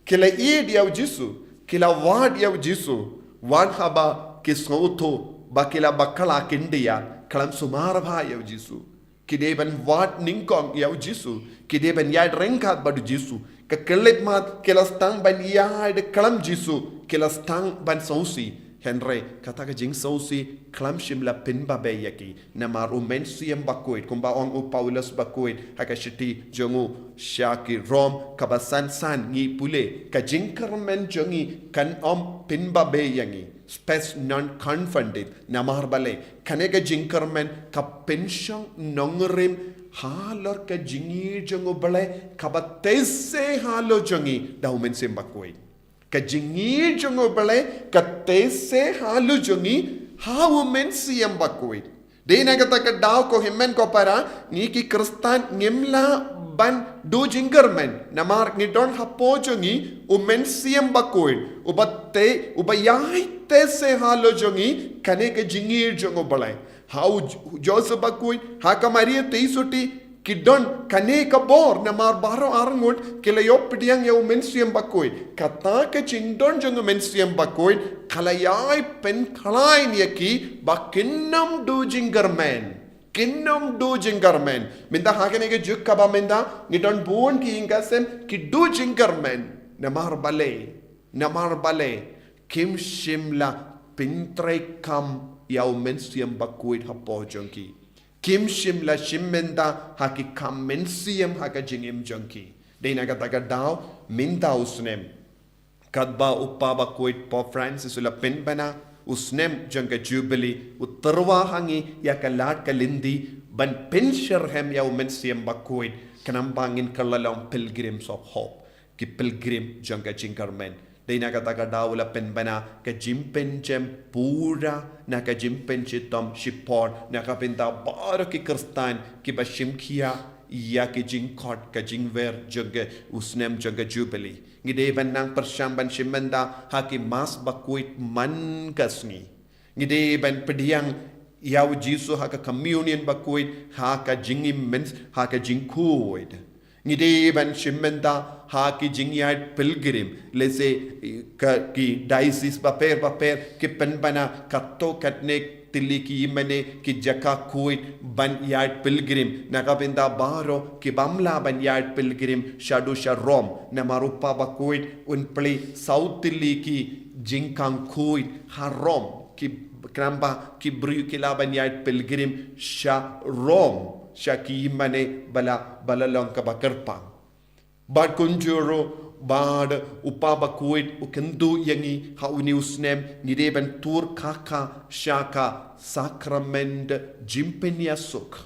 ki la ïeit ïa U Jisu, ki la wad ïa U Jisu, wat haba ki sngewthuh ba ki la bakla khyndiat, khlem sumar bha ïa U Jisu. Ki dei ban wad nyngkong ïa U Jisu, ki dei ban ïaid ryngkat bad U Jisu. Ka khyllipmat ki la sdang ban ïaid khlem Jisu, ki la sdang ban sngewsih. Hynrei kata ka jingsngewsih khlem shym la pynbabe ïa ki. Namar U Mynsiem Bakhuid, kumba ong u Paulus bakhuid ha ka shithi jong u sha ki Rom kaba san san, ngi pule, ka jingkyrmen jong ngi kan ym pynbabe ïa ngi. Spes non confundit. Namar balei? Kane ka jingkyrmen ka pynshong nongrim halor ka jingïeit jong U Blei kaba tei se halor jong ngi da U Mynsiem Bakhuid. Ka jingïeit jong U Blei ka tei se halor jong ngi ha U Mynsiem Bakhuid. Dei na kata ka daw, ko hynmen ko para, ngi ki Khristan ngim lah ban duh jingkyrmen, namar ngi don hapoh jong ngi U Mynsiem Bakhuid, uba tei, uba ïai tei se halor jong ngi kane ka jingïeit jong U Blei. Ha u J-, Joseph bakhuid, ha ka Maria Theisotti, ki don kane ka bor, namar baroh arngut ki la ïoh pdiang ïa U Mynsiem Bakhuid. Kata ka jingdon jong U Mynsiem Bakhuid ka la ïai pynkhlaiñ ïa ki ba kin ym duh jingkyrmen. Kin ym duh jingkyrmen. Mynta ha kane ka juk kaba mynta, ngi don bun ki ïing ki sem ki duh jingkyrmen. Namar balei? Namar balei? Kim shym la pyntreikam ïa U Mynsiem Bakhuid hapoh jong ki. Kim shym la shim bynta ha ki kam mynsiem ha ka jingim jong ki. Dei na kata ka daw, mynta u snem, katba u Kpa bakhuid Pope Francis u la pynbna u snem jong ka Jubilee, u tyrwa ha ngi ïa ka lad ka lynti ban pynshitrhem ïa U Mynsiem Bakhuid, khnang ba ngin kylla long pilgrims of hope, ki pilgrim jong ka jingkyrmen. Dei na kata ka daw u la pynbna ka jingpynjem pura na ka jingpynshitom shipor na ka bynta baroh ki Khristan kiba shim khia ïa ki jingkhot, ka jingwer jong ka u snem jong ka Jubilee. Ngi dei ban nang pyrshang ban shim bynta ha ki Mass bakhuid man ka sngi. Ngi dei ban pdiang ïa U Jisu ha ka Communion bakhuid, ha ka jingim myn-, ha ka jingkhuid. Ngi dei ban shim bynta ha ki jingïaid pilgrim, lehse ka, ki diocese bapher bapher ki pynbna katto katne tylli ki ïingmane, ki jaka khuid ban ïaid pilgrim, na ka bynta baroh ki bym lah ban ïaid pilgrim shaduh sha Rom, namar u Papa Bakhuid un plie saw tylli ki jingkhang khuid ha Rom, ki, khnang ba ki briew ki lah ban ïaid pilgrim sha Rom, sha ki ïingmane ba la, ba la long kaba kyrpang. Bad kumjuh ruh, bad u Papa Bakhuid u kyntu ïa ngi ha une u snem, ngi dei ban tur khaka sha ka sakrament jingpynïasuk.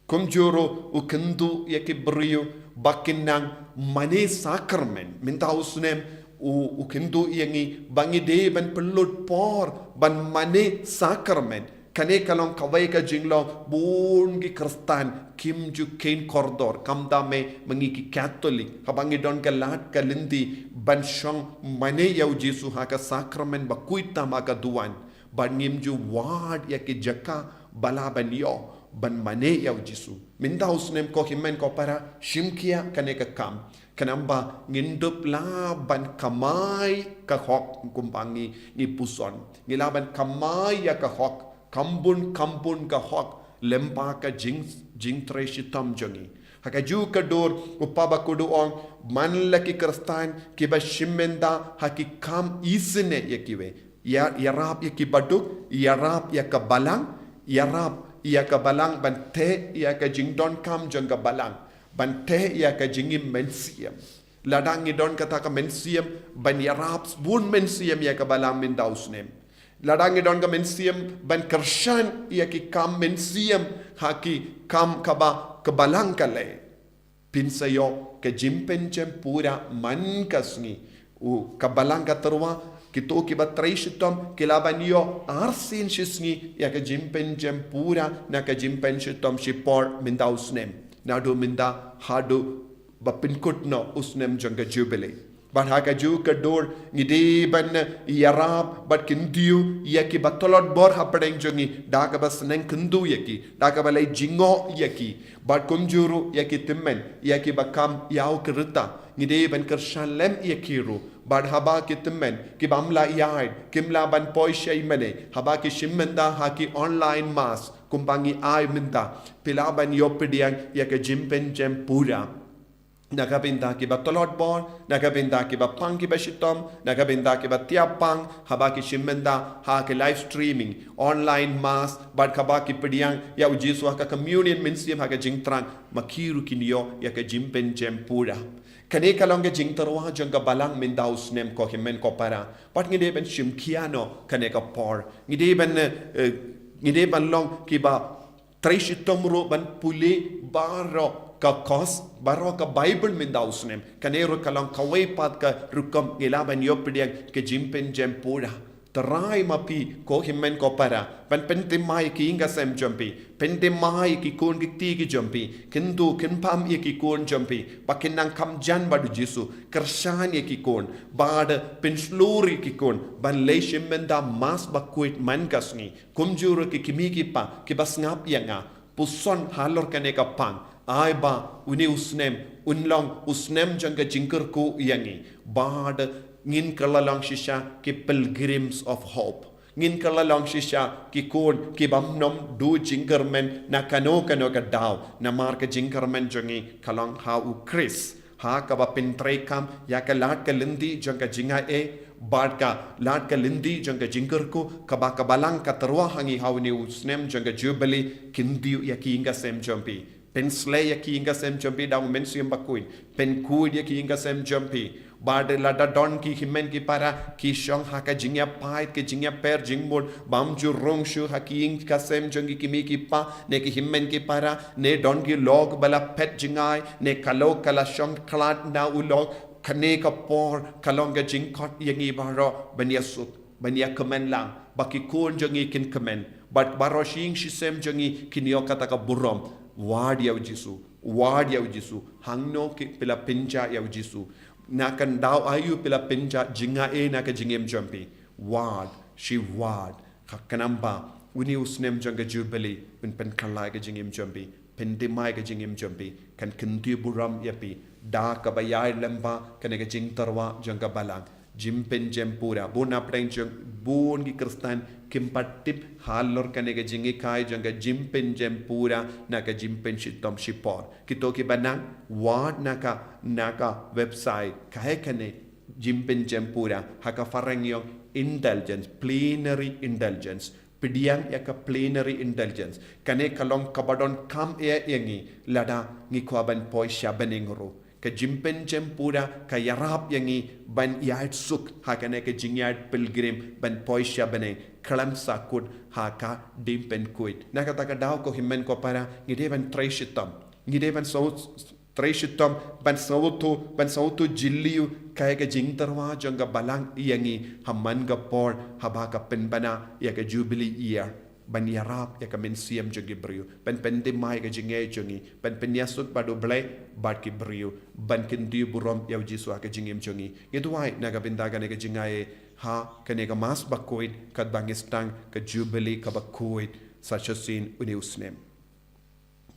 Kumjuh ruh u kyntu ïa ki briew ba kin nang mane sakrament. Mynta u snem u, u kyntu ïa ngi ba ngi dei ban pynlut por ban mane sakrament. Kane ka long kawei ka jinglong bun ki Khristan kim ju kheiñ kordor, khamtam eh ma ngi ki Katholik, haba ngi don ka lad ka lynti ban shong mane ïa u Jisu ha ka sakrament ba khuid tam ha ka duwan, bad ngim ju wad ïa ki jaka ba lah ban ïoh ban mane ïa u Jisu. Mynta u snem, ko hynmen ko para, shim khia kane ka kam, khnang ba ngin dup lah ban kamai ka hok, kumba ngi, ngi puson. Ngi lah ban kamai ïa ka hok, kham bun kham bun ka hok lyngba ka jing, jingtrei shitom jong ngi. Ha kajuh ka dur u Papa Bakhuid u ong, man la ki Khristan kiba shim bynta ha ki kam isynei ïa kiwei. Ïa, ïarap ïa kiba duk, ïarap ïa ka balang, ïarap ïa ka balang ban teh ïa ka jingdonkam jong ka balang, ban teh ïa ka jingim mynsiem. Lada ngi don kata ka mynsiem ban ïarap bun mynsiem ïa ka balang mynta u snem. Lada ngi don ka mynsiem ban kyrshan ïa ki kam mynsiem ha ki kam kaba ka balang ka leh, phin sa ïoh ka jingpynjem pura man ka sngi. U, ka balang ka tyrwa, kito kiba trei shitom ki lah ban ïoh arsien shi sngi ïa ka jingpynjem pura na ka jingpynshitom shipor mynta u snem, naduh mynta haduh ba pynkut noh u snem jong ka Jubilee. Bad ha kajuh ka dur ngi dei ban ïarap bad kyntiew ïa kiba tlot bor hapdeng jong ngi da kaba sneng kyntu ïa ki, da kaba leit jngoh ïa ki, bad kumjuh ruh ïa ki tymmen, ïa kiba kham ïaw ki rta, ngi dei ban kyrshan lem ïa ki ruh. Bad haba ki tymmen ki bym lah ïaid, kim lah ban poi sha ïingmane, haba ki shim bynta ha ki online mass kumba ngi ai mynta, phi lah ban ïoh pdiang ïa ka jingpynjem pura na ka bynta kiba tlot bor, na ka bynta kiba pang kiba shitom, na ka bynta kiba thiah pang, haba ki shim bynta ha ki live streaming, online mass, bad haba ki pdiang ïa u Jisu ha ka communion mynsiem ha ka jingthrang, ma ki ruh kin ïoh ïa ka jingpynjem pura. Kane ka long ka jingtyrwa jong ka balang mynta u snem, ko hynmen ko para. Bad ngi dei ban shim khia noh kane ka por. Ngi dei ban, eh, ngi dei ban long kiba trei shitom ruh ban pule baroh ka kos, baroh ka Baibl mynta u snem. Kane ruh ka long kawei pat ka rukom ngi lah ban ïoh pdiang ka jingpynjem pura. Trai ma phi, ko hynmen ko para, ban pynthymmai ki ïing ka sem jong phi, pynthymmai ki khun ki kti ki jong phi, kyntu kynpham ïa ki khun jong phi ba kin nang kham jan bad u Jisu, kyrshan ïa ki khun, bad pynshlur ïa ki khun ban leit shim bynta Mass bakhuid man ka sngi. Kumjuh ruh ki kmie ki kpa kiba sngap ïa nga, puson halor kane ka pang, ai ba une u snem un long u snem jong ka jingkyrkhu ïa ngi, bad ngin kylla long shisha ki pilgrims of hope. Ngin kylla long shisha ki khun ki bym nym duh jingkyrmen na kano kano ka daw, namar ka jingkyrmen jong ngi ka long ha u Khrist. Ha kaba pyntreikam ïa ka lad ka lynti jong ka jingaiei bad ka lad ka lynti jong ka jingkyrkhu, kaba ka balang ka tyrwa ha ngi ha une u snem jong ka Jubilee. Kyntiew ïa ki ïing ka sem jong phi, pynsleh ïa ki ïing ka sem jong phi da u Mynsiem Bakhuid, pynkhuid ïa ki ïing ka sem jong phi. Bad lada don ki hynmen ki para ki shong ha ka jingïapait, ka jingïaper jingmut, bym ju rung shuh ha ki ïing ka sem jong ki kmie ki kpa, ne ki hynmen ki para, ne don ki lok ba la phet jngai, ne ka lok ka la shong khlad na u lok, kane ka por ka long ka jingkhot ïa ngi baroh ban ïasuk, ban ïakmen lang, ba ki khun jong ngi kin kmen, bad baroh shi ïing shi sem jong ngi kin ïoh kata ka burom. Wad ïa u Jisu, wad ïa u Jisu. Hangno ki phi la pynjah ïa u Jisu? Na ka daw aïu phi la pynjah jingaiei na ka jingim jong phi? Wad, shi wad. Ka khnang ba une u snem jong ka Jubilee un pynkylla ïa ka jingim jong phi, pynthymmai ïa ka jingim jong phi, kan kyntiew burom ïa phi da kaba ïaid lyngba kane ka jingtyrwa jong ka balang. Jingpynjem pura. Bun na pdeng jong bun ki Khristan kim pat tip halor kane ka jinghikai jong ka jingpynjem pura na ka jingpynshitom shipor. Kito kiba nang wad na ka, na ka website kaei kane jingpynjem pura, ha ka phareng ïong indulgence, plenary indulgence. Pdiang ïa ka plenary indulgence. Kane ka long kaba donkam eh ïa ngi lada ngi kwah ban poi sha bneng ruh. Ka jingpynjem pura ka ïarap ïa ngi ban ïaid suk ha kane ka jingïaid pilgrim ban poi sha bneng, khlem sa kut ha ka jingpynkhuid. Na kata ka daw, ko hynmen ko para, ngi dei ban trei shitom. Ngi dei ban sngewthuh, trei shitom, ban sngewthuh, ban sngewthuh jylliew kaei ka jingtyrwa jong ka Balang ïa ngi ha man ka por haba ka pynbna ïa ka Jubilee Year. Ban ïarap ïa ka mynsiem jong ki briew, ban pyndem ïa ka jingngeit jong ngi, ban pynïasuk bad U Blei bad ki briew, ban kyntiew burom ïa U Jisu ha ka jingim jong ngi. Ngi duwai na ka bynta kane ka jingaiei ha kane ka Mass bakhuid, katba ngi sdang ka Jubilee kaba khuid sa shisien une u snem.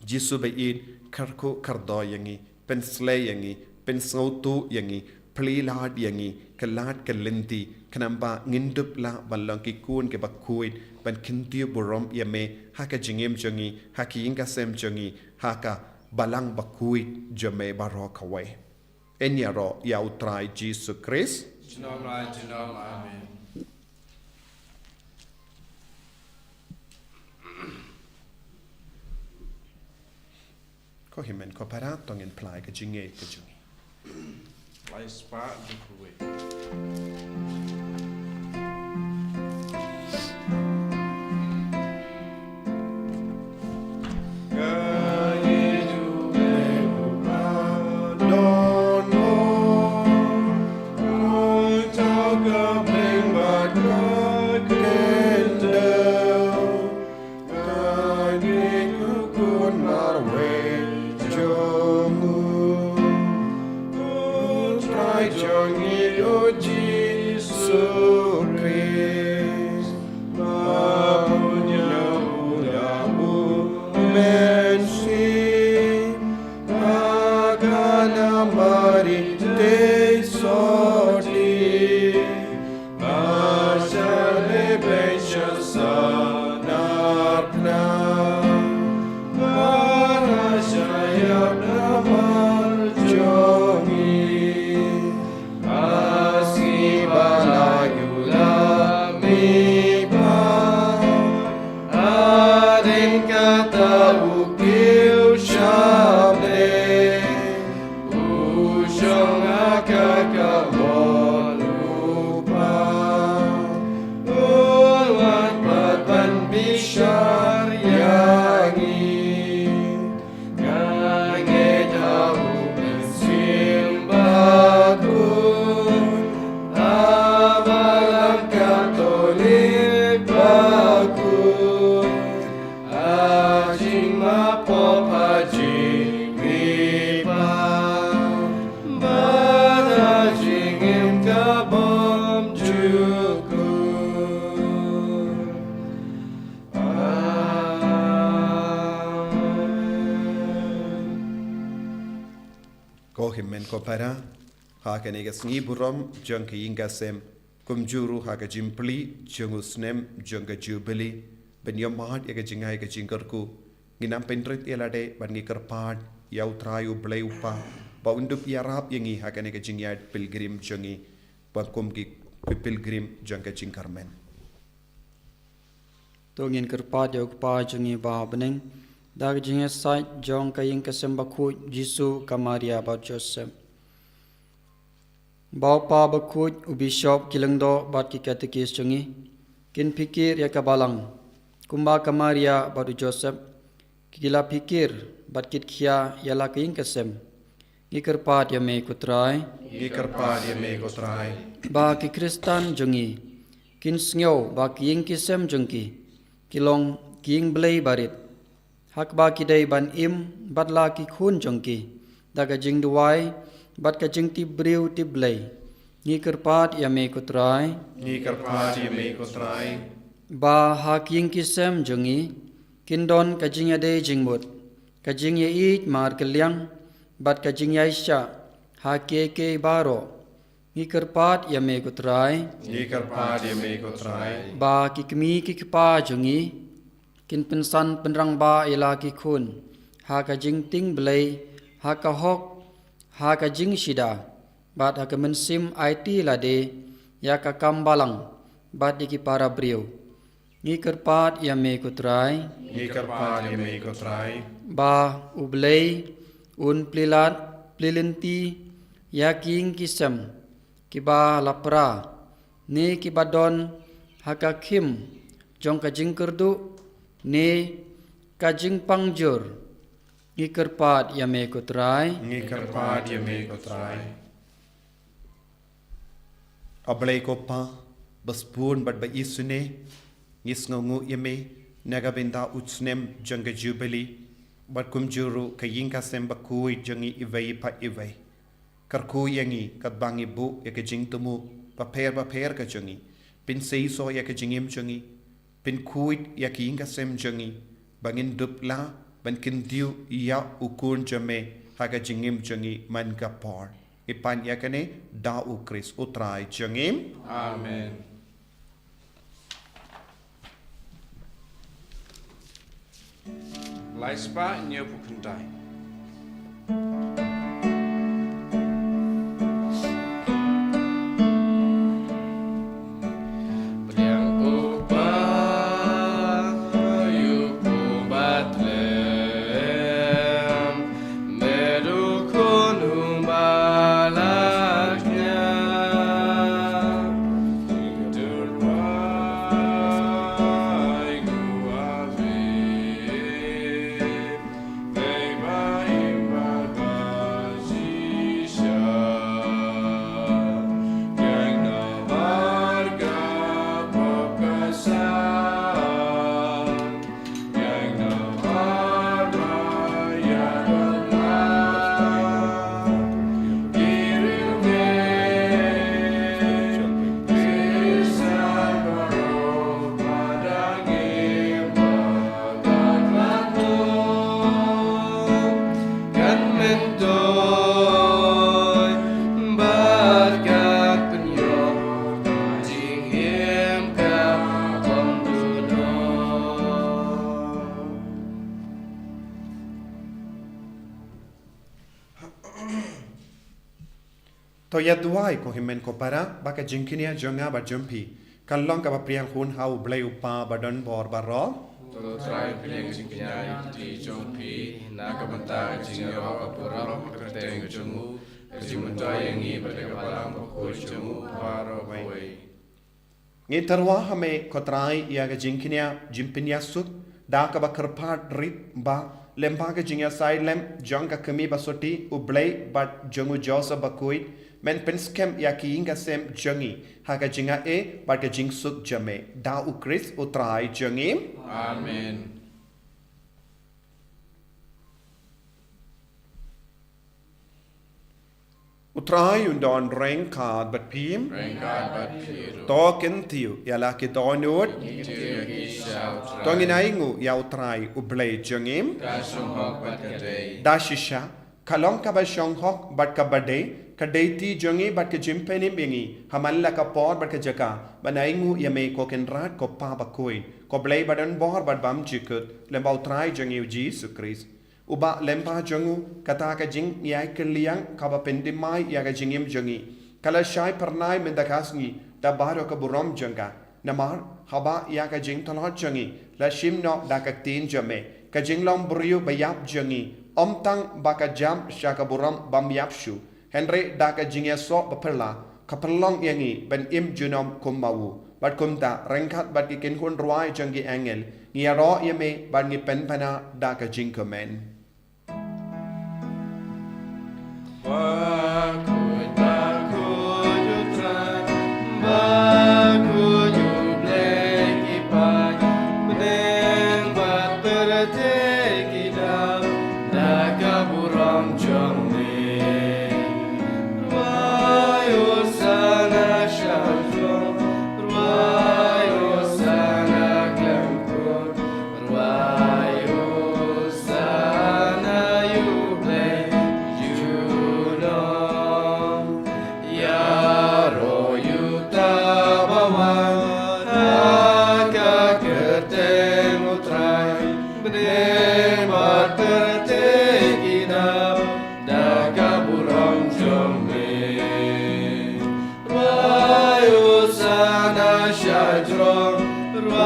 Jisu ba ïeit, kyrkhu kyrdoh ïa ngi, pynslei ïa ngi, pynsngewthuh ïa ngi, plie lad ïa ngi, kylla ka lynti, khnang ba ngin dup lah ban long ki khun kiba khuid, ban kyntiew burom ïa me ha ka jingim jong ngi, ha ka ïing ka sem jong ngi, ha ka Balang bakhuid jong me baroh kawei. Yn ïaroh ïa U Trai Jisu Khrist. Junom la junom. Amen. Ko hynmen ko para, to ngin phla ïa ka jingngeit ka jong ngi. Lai spah duk wei. Ko hynmen ko para, ha kane ka sngi burom jong ka ïing ka sem, kumjuh ruh ha ka jingplie jong u snem jong ka Jubilee, ban ïohmad ïa ka jingai ka jingkyrkhu, ngi nang pynrit ïa lade bad ngi kyrpad ïa U Trai U Blei U Kpa ba un dup ïarap ïa ngi ha kane ka jingïaid pilgrim jong ngi, ba kum ki, ki pilgrim jong ka jingkyrmen. To ngin kyrpad ïa U Kpa jong ngi ba ha bneng, da ka jingïasaid jong ka ïing ka sem bakhuid Jisu, ka Maria bad Joseph. Ba U Kpa bakhuid, u bishop, ki lyngdoh bad ki katekis jong ngi kin phikir ïa ka balang, kumba ka Maria bad u Joseph ki la phikir bad ki tkhia ïa la ka ïing ka sem. Ngi kyrpad ïa me ko Trai. Ngi kyrpad ïa me ko Trai. Ba ki Khristan jong ngi kin sngew ba ki ïing ki sem jong ki ki long ki ïing Blei barit, ha kaba ki dei ban im bad la ki khun jong ki da ka jingduwai bad ka jingtip briew tip Blei. Ngi kyrpad ïa me ko Trai. Ngi kyrpad ïa me ko Trai. Ba ha ki ïing ki sem jong ngi kin don ka jingïadei jingmut, ka jingïaieit markylliang bad ka jingïaishah ha kiei kiei baroh. Ngi kyrpad ïa me ko Trai. Ngi kyrpad ïa me ko Trai. Ba ki kmie ki kpa jong ngi kin pynsan pynrangbah ïa la ki khun ha ka jingtieng Blei, ha ka hok, ha ka jingshida, bad ha ka mynsiem aiti lade ïa ka kam balang bad ïa ki para briew. Ngi kyrpad ïa me ko Trai. Ngi kyrpad ïa me ko Trai. Ba U Blei un plie lad, plie lynti ïa ki ïing ki sem kiba la pra, ne kiba don ha ka khim jong ka jingkyrduh ne ka jingpang jur. Ngi kyrpad ïa me ko Trai. Ngi kyrpad ïa me ko Trai. A Blei ko Pa ba sbun bad ba isynei, ngi sngewnguh ïa me na ka bynta u snem jong ka Jubili, bad kumjuh ruh ka ïing ka sem bakhuid jong ngi iwei pa iwei. Kyrkhu ïa ngi katba ngi buh ïa ka jingthmu bapher bapher ka jong ngi. Pynseisoh ïa ka jingim jong ngi, pynkhuid ïa ka ïing ka sem jong ngi, ba ngin dup lah ban kyntiew ïa u Khun jong me ha ka jingim jong ngi man ka por. Ngi pan ïa kane da U Khrist U Trai jong ngi. Amen. Lai spah hynñiew phew khyndai. Pdiang ko Pa, ïa u Khun Bethlehem, me u Khun u ba la kñia. To ïa duwai ko hynmen ko para, ba ka jingkñia jong nga bad jong phi kan long kaba pdiang hun ha U Blei U Pa ba don bor baroh. To Trai pdiang jingkñia ïa ka kti jong phi na ka bynta ka jingïaroh ka burom ka kyrteng jong u, ka jingmyntoi ïa ngi bad ïa ka balang bakhuid jong u baroh kawei. Ngi tyrwa ha me ko Trai ïa ka jingkñia jingpynïasuk da kaba kyrpad rit ba lyngba ka jingïasaid lem jong ka kmie basotti U Blei bad jong u Joseph bakhuid, men pynskhem ïa ki ïing ki sem jong ngi ha ka jingaiei bad ka jingsuk jong me, da U Khrist U Trai jong ngi. Amen. U Trai un don ryngkat bad phi. Ryngkat bad phi ruh. To kyntiew ïa la ki dohnud. Kyntiew ïa ki sha U Trai. To ngin ainguh ïa U Trai U Blei jong ngi. Ka shong hok bad ka dei. Da shisha ka long kaba shong hok bad kaba dei, ka dei kti jong ngi bad ka jingpynim ïa ngi ha man la ka por bad ka jaka ban ainguh ïa me ko Kynrad ko Pa bakhuid, ko Blei ba don bor bad bymjukut, lyngba U Trai jong ngi U Jisu Khrist. Uba lyngba jong u kata ka jingïai kylliang kaba pynthymmai ïa ka jingim jong ngi ka la shai phyrnai mynta ka sngi da baroh ka burom jong ka. Namar haba ïa ka jingtlot jong ngi la shim noh da ka ktien jong me, ka jinglong briew ba ïap jong ngi ym tang ba ka jam sha ka burom bym ïap shuh, hynrei da ka jingïasoh ba phylla ka pynlong ïa ngi ban im junom kum ma u. Bad kumta ryngkat bad ki kynhun rwai jong ki angel ngi ïaroh ïa me bad ngi pynbna da ka jingkmen.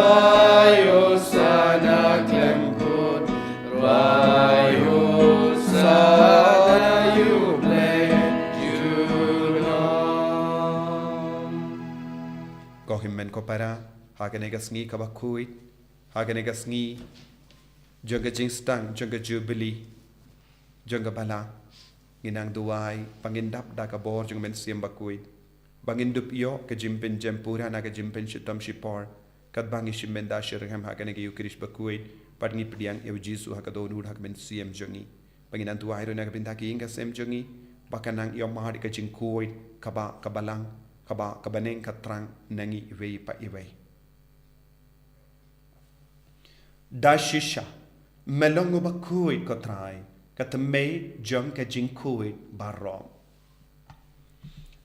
Rwai Hosana khlem kut, rwai Hosana ïa U Blei junom. Ko hynmen ko para, ha kane ka sngi kaba khuid, ha kane ka sngi jong ka jingstad jong ka Jubili jong ka Balang, ngi nang duwai ba ngin dap da ka bor jong U Mynsiem Bakhuid, ba ngin dup ïoh ka jingpynjem pura na ka jingpynshitom shipor, katba ngi shim bynta shi ryngham ha kane ka Ïukharist bakhuid, bad ngi pdiang ïa U Jisu ha ka dohnud ha ka mynsiem jong ngi. Ba ngin nang duwai ruh na ka bynta ki ïing ki sem jong ngi, ba kan nang ïoh mad ïa ka jingkhuid kaba ka balang, kaba ka bneng ka thrang na ngi iwei pa iwei. Da shisha, me long uba khuid ko Trai, ka thymmei jong ka jingkhuid baroh.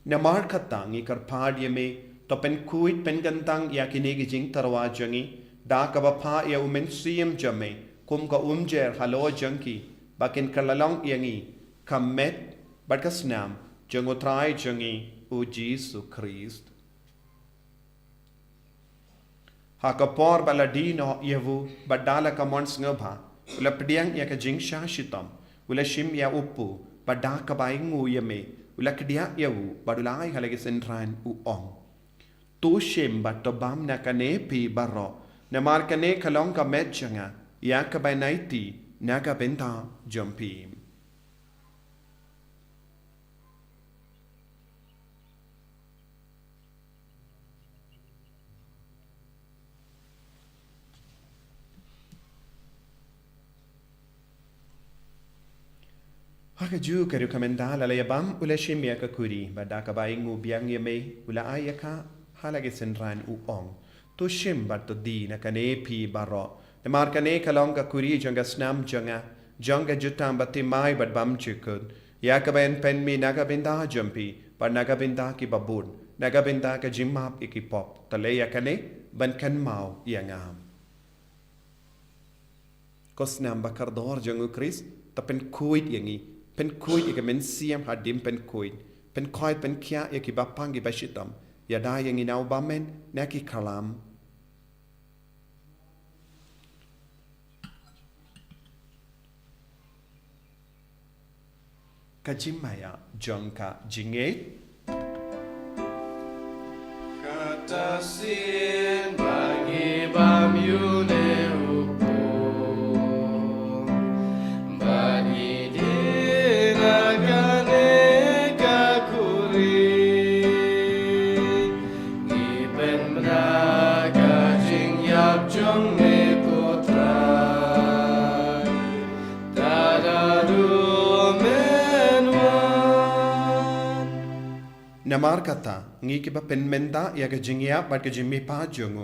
Namar kata ngi kyrpad ïa me, to pynkhuid pynkyntang ïa kine ki jingtyrwa jong ngi, da kaba phah ïa U Mynsiem jong me kum ka umjer halor jong ki, ba kin kylla long ïa ngi ka met bad ka snam jong U Trai jong ngi U Jisu Khrist. Ha ka por ba la die noh ïa u, bad da la ka mon sngewbha, u la pdiang ïa ka jingshah shitom, u la shim ïa u pu, bad da kaba ainguh ïa me, u la kdiah ïa u, bad u la ai ha la ki synran u ong: To shim bad to bam na kane phi baroh, namar kane ka long ka met jong nga, ïa kaba nai tih na ka bynta jong phi. Ha kajuh ka rukom, ynda la la ïa bam, u la shim ïa ka kuri, bad da kaba ainguh biang ïa me, u la ai ïa ka ha la ki synran u ong: To shim bad to die na kane phi baroh, namar kane ka long ka kuri jong ka snam jong nga, jong ka jutang baptisma bad bymjukut, ïa kaba yn pynmih na ka bynta jong phi bad na ka bynta ki babun, na ka bynta ka jingmap ïa ki pop. To leh ïa kane ban kynmaw ïa nga. Ko snam ba kordor jong U Khrist, to pynkhuid ïa ngi, pynkhuid ïa ka mynsiem hadien pynkhuid, pynkhuid pynkhiah ïa ki bapang ki bashitom, ïada ïa ngi na u bymman, na ki khlam. Ka jingmaïa jong ka jingngeit. Kata shisien ba ngi bam ïa une u pu, bad ngi die na kane ka kuri, ngi pynbna ka jingïap jong me ko Trai. Tada ruh men wan. Namar kata, ngi kiba pynmynta ïa ka jingïap bad ka jingmihpat jong u,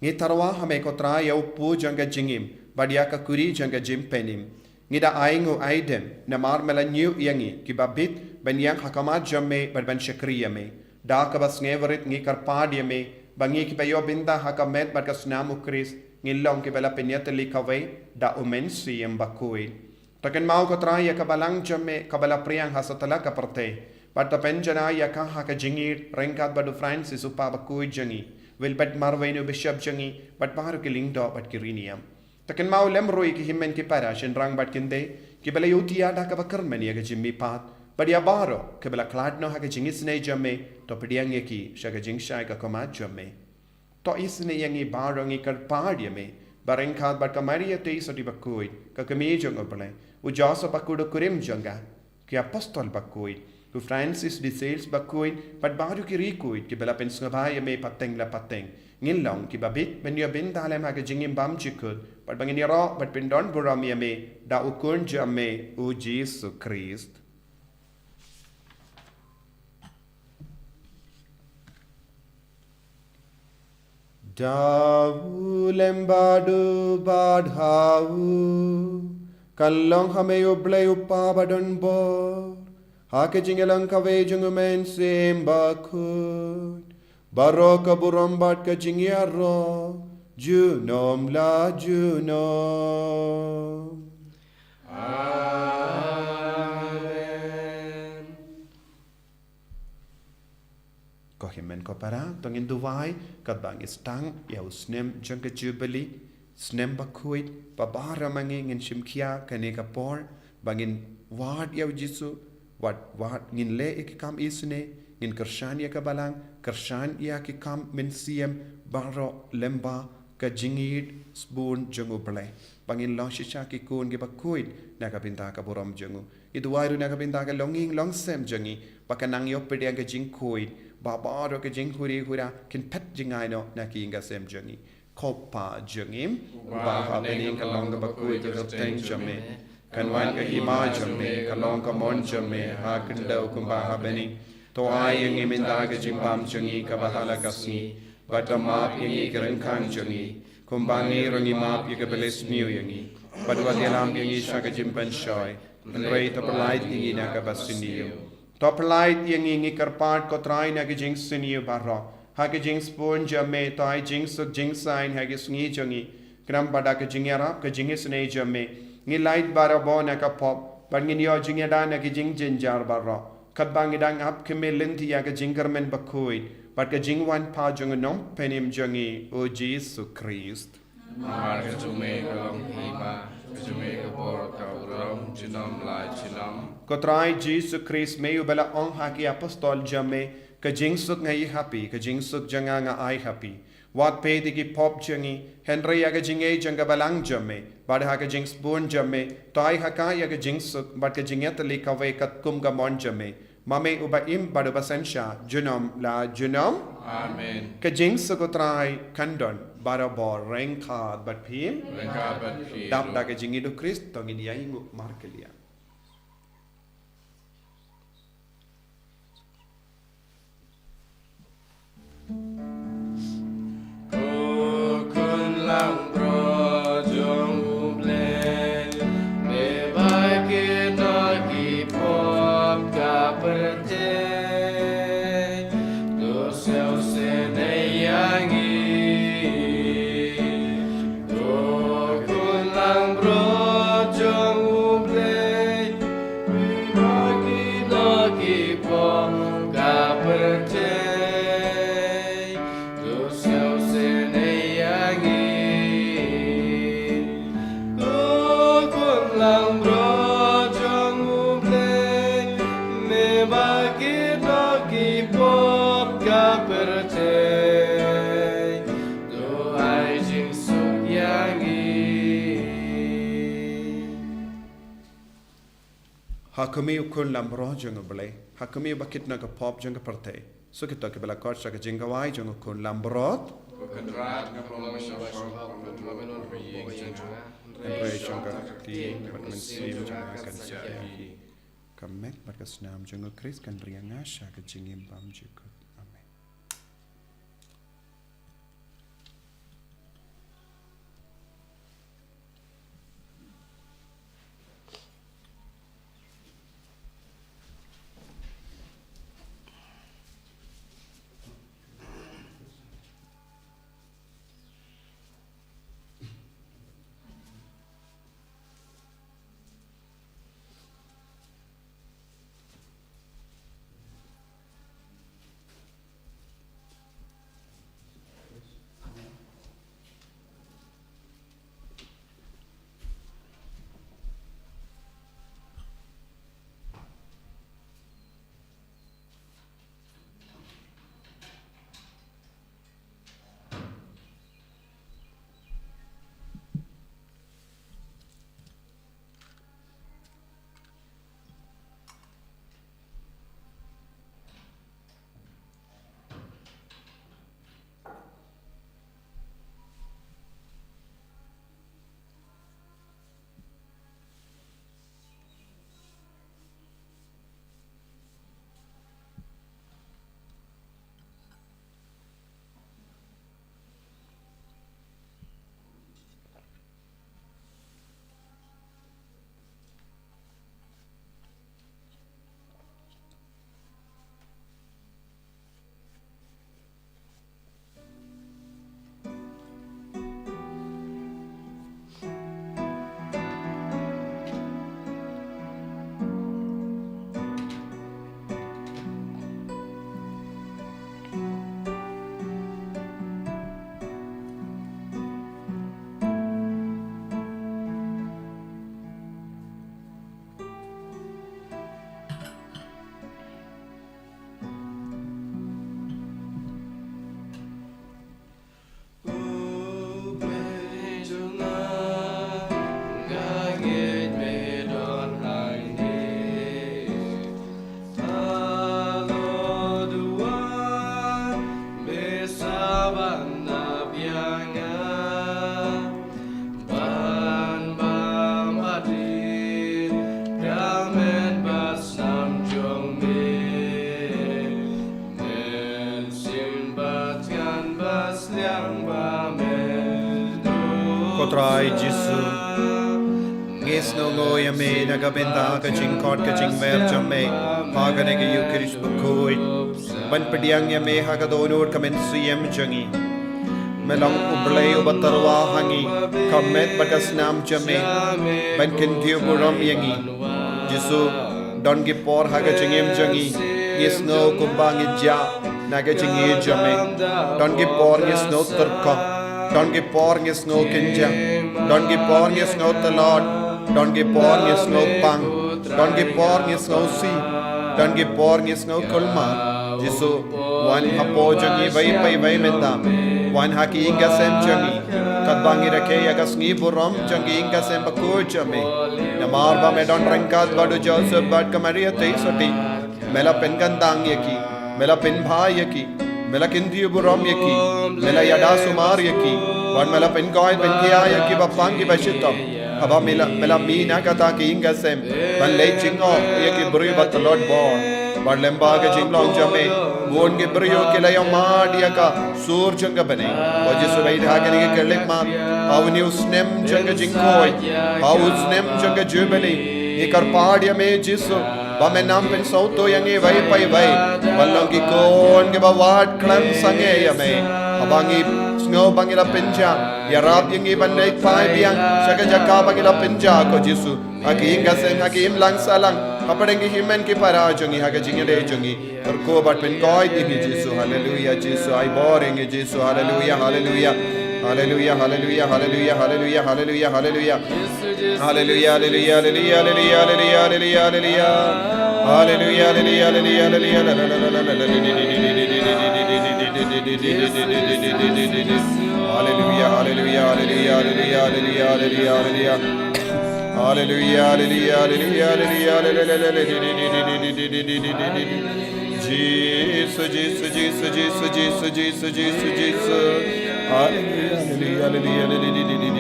ngi tyrwa ha me ko Trai ïa u pu jong ka jingim, bad ïa ka kuri jong ka jingpynim. Ngi da ainguh aidem, namar me la ñiew ïa ngi kiba bit ban ïeng ha khmat jong me bad ban shakri ïa me. Da kaba sngewrit ngi kyrpad ïa me, ba ngi kiba ïoh bynta ha ka met bad ka snam U Khrist, ngin long kiba la pynïatylli kawei da U Mynsiem Bakhuid. To kynmaw ko Trai ïa ka balang jong me kaba la pdiang ha satlak ka pyrthei, bad to pynjanai ïa ka ha ka jingïeit ryngkat bad u Francis u Papa bakhuid jong ngi, Wilbert Marwein u Bishop jong ngi, bad baroh ki lyngdoh bad ki riewniam. To kynmaw lem ruh ïa ki hynmen ki para, shynrang bad kynthei, kiba la ïohthiah da kaba kyrmen ïa ka jingmihpat, bad ïa baroh kiba la khlad noh ha ka jingisynei jong me, to pdiang ïa ki sha ka jingshai ka khmat jong me. To isynei ïa ngi baroh, ngi kyrpad ïa me, ba ryngkat bad ka Maria Theisotti bakhuid, ka kmie jong U Blei, u Joseph bakhuid u kurim jong ka, ki apostol bakhuid, u Francis de Sales bakhuid, bad baroh ki riewkhuid kiba la pynsngewbha ïa me pateng la pateng, ngin long kiba bit ban ïoh bynta lem ha ka jingim bymjukut, bad ba ngin ïaroh bad pyndonburom ïa me da u Khun jong me u Jisu Khrist. Da u lem bad u bad ha u, kan long ha me U Blei U Kpa badonbor, ha ka jingïalang kawei jong U Mynsiem Bakhuid, baroh ka burom bad ka jingïaroh junom la junom. Amen. Ko hynmen ko para, to ngin duwai, katba ngi sdang ïa u snem jong ka Jubili, snem bakhuid, ba baroh ma ngi ngin shim khia kane ka por, ba ngin wad ïa u Jisu, wad, wad ngin leh ïa ki kam isynei, ngin kyrshan ïa ka Balang, kyrshan ïa ki kam mynsiem baroh lyngba ka jingïeit sbun jong U Blei. Ba ngin long shisha ki khun kiba khuid na ka bynta ka burom jong u. Ngi duwai ruh na ka bynta ka longïing longsem jong ngi, ba kan nang ïoh pdiang ka jingkhuid, ba baroh ka jinghuri hura kin phet jngai noh na ki ïing ka sem jong ngi. Ko Pa jong ngi uba ha bneng, ka long kaba khuid ka kyrteng jong me. Kan wan ka hima jong me, kan long ka mon jong me ha khyndew kumba ha bneng. To ai ïa ngi mynta ka jingbam jong ngi kaba ha la ka sngi, bad to map ïa ngi ki ryngkang jong ngi, kumba ngi ruh ngi map ïa kiba la sniew ïa ngi. Bad wat ïalam ïa ngi sha ka jingpynshoi, hynrei to pyllait ïa ngi na kaba sniew. To pyllait ïa ngi, ngi kyrpad ko Trai, na ka jingsniew baroh. Ha ka jingsbun jong me, to ai jingsuk jingsaiñ ha ka sngi jong ngi. Khnang ba da ka jingïarap ka jingisynei jong me, ngin lait barabor na ka pop, bad ngin ïoh jingïada na ka jingjynjar baroh, katba ngi dang ap khmih lynti ïa ka jingkyrmen bakhuid bad ka jingwan pat jong u Nongpynim jong ngi, u Jisu Khrist. Namar ka jong me ka long ka hima, ka jong me ka bor, ka burom, junom la junom. Ko Trai Jisu Khrist, me uba la ong ha ki apostol jong me, ka jingsuk nga ai ha phi, ka jingsuk jong nga nga ai ha phi. Wat peit ïa ki pop jong ngi, hynrei ïa ka jingïeit jong ka Balang jong me, bad ha ka jingsbun jong me, to ai ha ka ïa ka jingsuk bad ka jingïatylli kawei katkum ka mon jong me. Ma me uba im bad uba synshar junom la junom. Amen. Ka jingsuk u Trai kan don barabor ryngkat bad phi. Ryngkat bad phi. Dap da ka jingïeit u Khrist to ngin ïa ïnguh markylliang. Ko khun langbrot jong U Blei, me ba kit na ki pop ka pyrthei, to sngewsynei ïa ngi. Ko khun langbrot jong U Blei, me ba kit na ki pop ka pyrthei, to sngewsynei ïa ngi. Ko khun langbrot jong U Blei, me ba kit na ki pop ka pyrthei, to ai jingsuk ïa ngi. Ha khmih u khun langbrot jong U Blei, ha khmih uba kit na ka pop jong ka pyrthei. Sa kito kiba la khot sha ka jingkhawai jong u khun langbrot. Ko Kynrad, nga pynlong sha pop, pynlong ïa ka ïing jong nga. Hynrei shong ka kti bad mynsiem jong nga kan satia ïa ki. Ka met bad ka snam jong u Khrist kan ri ïa nga sha ka jingim bymjukut. Amen. Trai Jisu. Ngi sngewnguh ïa me na ka bynta ka jingkhot ka jingwer jong me ha kane ka Ïukharist bakhuid, ban pdiang ïa me ha ka dohnud ka mynsiem jong ngi. Me long U Blei uba tyrwa ha ngi, ka met bad ka snam jong me, ban kyntiew burom ïa ngi. Jisu, don ki por ha ka jingim jong ngi, ngi sngew kumba ngi jah na ka jingïeit jong me. Don ki por ngi sngew tyrkhong. Don ki por ngi sngew kynjah. Don ki por ngi sngew tlot. Don ki por ngi sngew pang. Don ki por ngi sngew sih. Don ki por ngi sngew kulmar. Jisu, wan hapoh jong ngi iwei pa iwei mynta. Wan ha ki ïing ki sem jong ngi, katba ngi rakhe ïa ka sngi burom jong ki ïing ki sem bakhuid jong me. Namar ba me don ryngkat bad u Joseph bad ka Maria Theisotti. Me la pynkyndang ïa ki, me la pynbha ïa ki, me la kyntiew burom ïa ki, me la ïada sumar ïa ki, bad me la pynkoit pynkhiah ïa ki bapang ki bashitom. Haba me la, me la mih na kata ka ïing ka sem ban leit jngoh ïa ki briew ba tlot bor. Bad lyngba ka jinglong jong me, bun ki briew ki la ïohmad ïa ka sur jong ka bneng. Ko Jisu, bad ha kane ka khyllipmat, ha une u snem jong ka jingkhuid, ha u snem jong ka Jubili, ngi kyrpad ïa me Jisu, ba men nang pynsngewthuh ïa ngi iwei pa iwei ban long ki khun kiba wad khlem sangeh ïa me. Haba ngi sngew ba ngi la pynjah, ïarap ïa ngi ban leit phai biang sha ka jaka ba ngi la pynjah, ko Jisu. Ha ki ïing ki sem, ha ki imlang sahlang, hapdeng ki hynmen ki para jong ngi, ha ka jingïadei jong ngi, kyrkhu bad pynkoit ïa ngi, Jisu. Haleluya, Jisu. Ai bor ïa ngi, Jisu. Haleluya, haleluya. Haleluya, haleluya, haleluya, haleluya, haleluya, haleluya. Haleluya, haleluya, haleluya, haleluya, haleluya, haleluya. Haleluya, haleluya, haleluya, haleluya, haleluya. Haleluya, haleluya, haleluya, haleluya, haleluya, haleluya, haleluya. Haleluya, haleluya, haleluya, haleluya, haleluya. Jisu, Jisu, Jisu, Jisu, Jisu, Jisu, Jisu, Jisu. Haleluya, haleluya, haleluya, haleluya.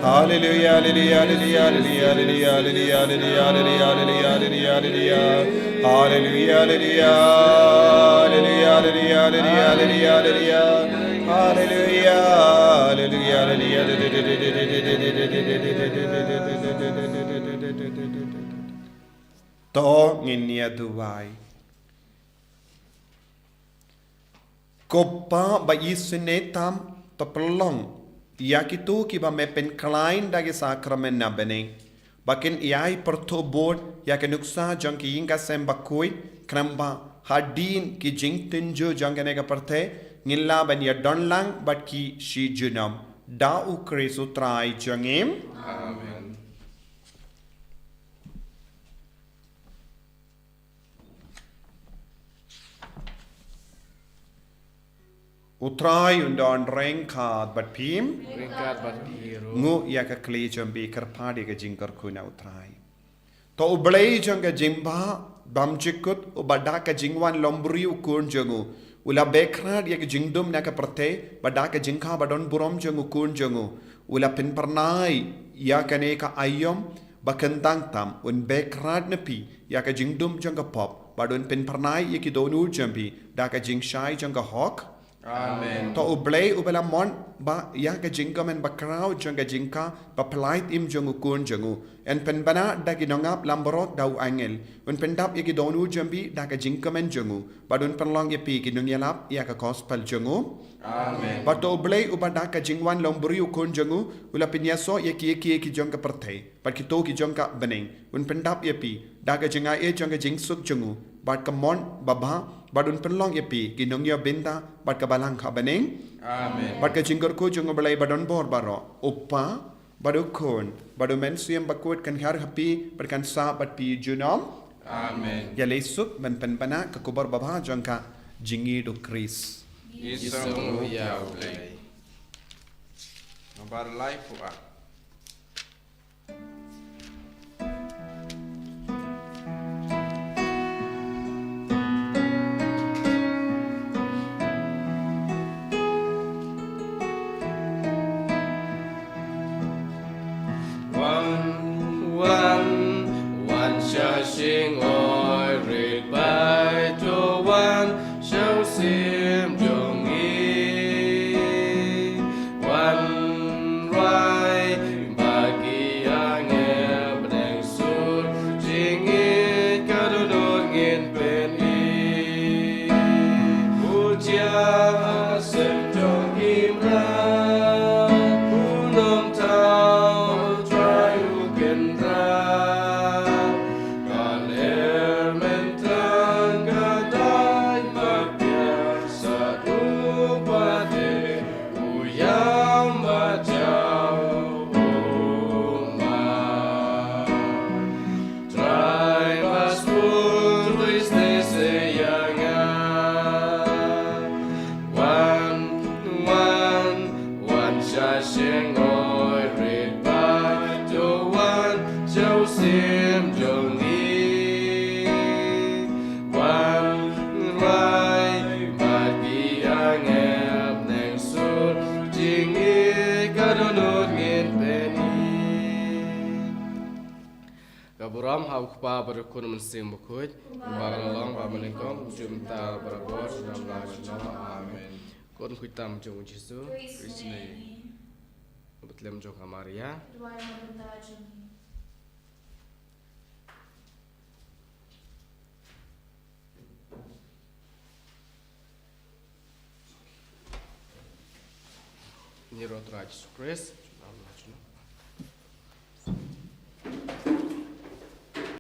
Haleluya, haleluya, haleluya, haleluya, haleluya. Haleluya, haleluya, haleluya, haleluya, haleluya. Haleluya, haleluya, haleluya, haleluya, haleluya, haleluya. Haleluya, haleluya, haleluya. To ngin ïa duwai. Ko Pa ba isynei tam, to pynlong ïa kito kiba me pynkhlaiñ da ki sakramen na bneng, ba kin ïai pyrthuh bud ïa ka nuksa jong ki ïing ki sem bakhuid, khnang ba hadien ki jingtynjuh jong kane ka pyrthei, ngin lah ban ïadon lang bad ki shi junom. Da U Khrist U Trai jong ngi. Amen. U Trai un don ryngkat bad phi. Ryngkat bad phi ruh. Nguh ïa ka khlieh jong phi, kyrpad ïa ka jingkyrkhu na U Trai. To U Blei jong ka jingbha bymjukut, uba da ka jingwan longbriew u Khun jong u, u la beh khrat ïa ka jingdum na ka pyrthei, bad da ka jingkha ba don burom jong u Khun jong u, u la pynphyrnai ïa kane ka aïom ba kyntang tam, un beh khrat na phi ïa ka jingdum jong ka pop, bad un pynphyrnai ïa ki dohnud jong phi da ka jingshai jong ka hok. Amen. To U Blei uba la mon ba ïa ka jingkmen bakhraw jong ka jingkha baphyllait im jong u Khun jong u, un pynbna da ki nongap langbrot da u angel, un pyndap ïa ki dohnud jong phi da ka jingkmen jong u, bad un pynlong ïa phi ki nongïalap ïa ka gospel jong u. Amen. Bad to U Blei uba da ka jingwan longbriew u Khun jong u, u la pynïasoh ïa kiei kiei ki jong ka pyrthei, bad kito ki jong ka bneng, un pyndap ïa phi da ka jingaiei jong ka jingsuk jong u, bad ka mon babha, bad un pynlong ïa phi ki nongïoh bynta bad ka balang ha bneng. Amen. Bad ka jingkyrkhu jong U Blei ba don bor baroh, U Pa, bad U Khun, bad U Mynsiem Bakhuid kan hiar ha phi bad kan sah bad phi junom. Amen. Ïaleh suk ban pynbna ka khubor babha jong ka jingïeit U Khrist. Ngi sngewnguh ïa U Blei. Nambar lai phew ar. Wan, wan, wan sha shyngoirit bai, to wan sha u syiem jong ngi. Em jong ngi wan rwai bad ki angel, neng sur jingngeit ka dohnud ngin pyni. Ka burom ha U Kpa bad U Khun Mynsiem Bakhuid, ba la long ba mynnyngkong, jumta barabor, nam la jong. Amen. Khun khuid tam jong U Jisu Khrist ne. Bitlem jong ka Maria. Duwai na ka bynta jong ngi. Ngi ro Trai Jisu Khrist, nam la jong.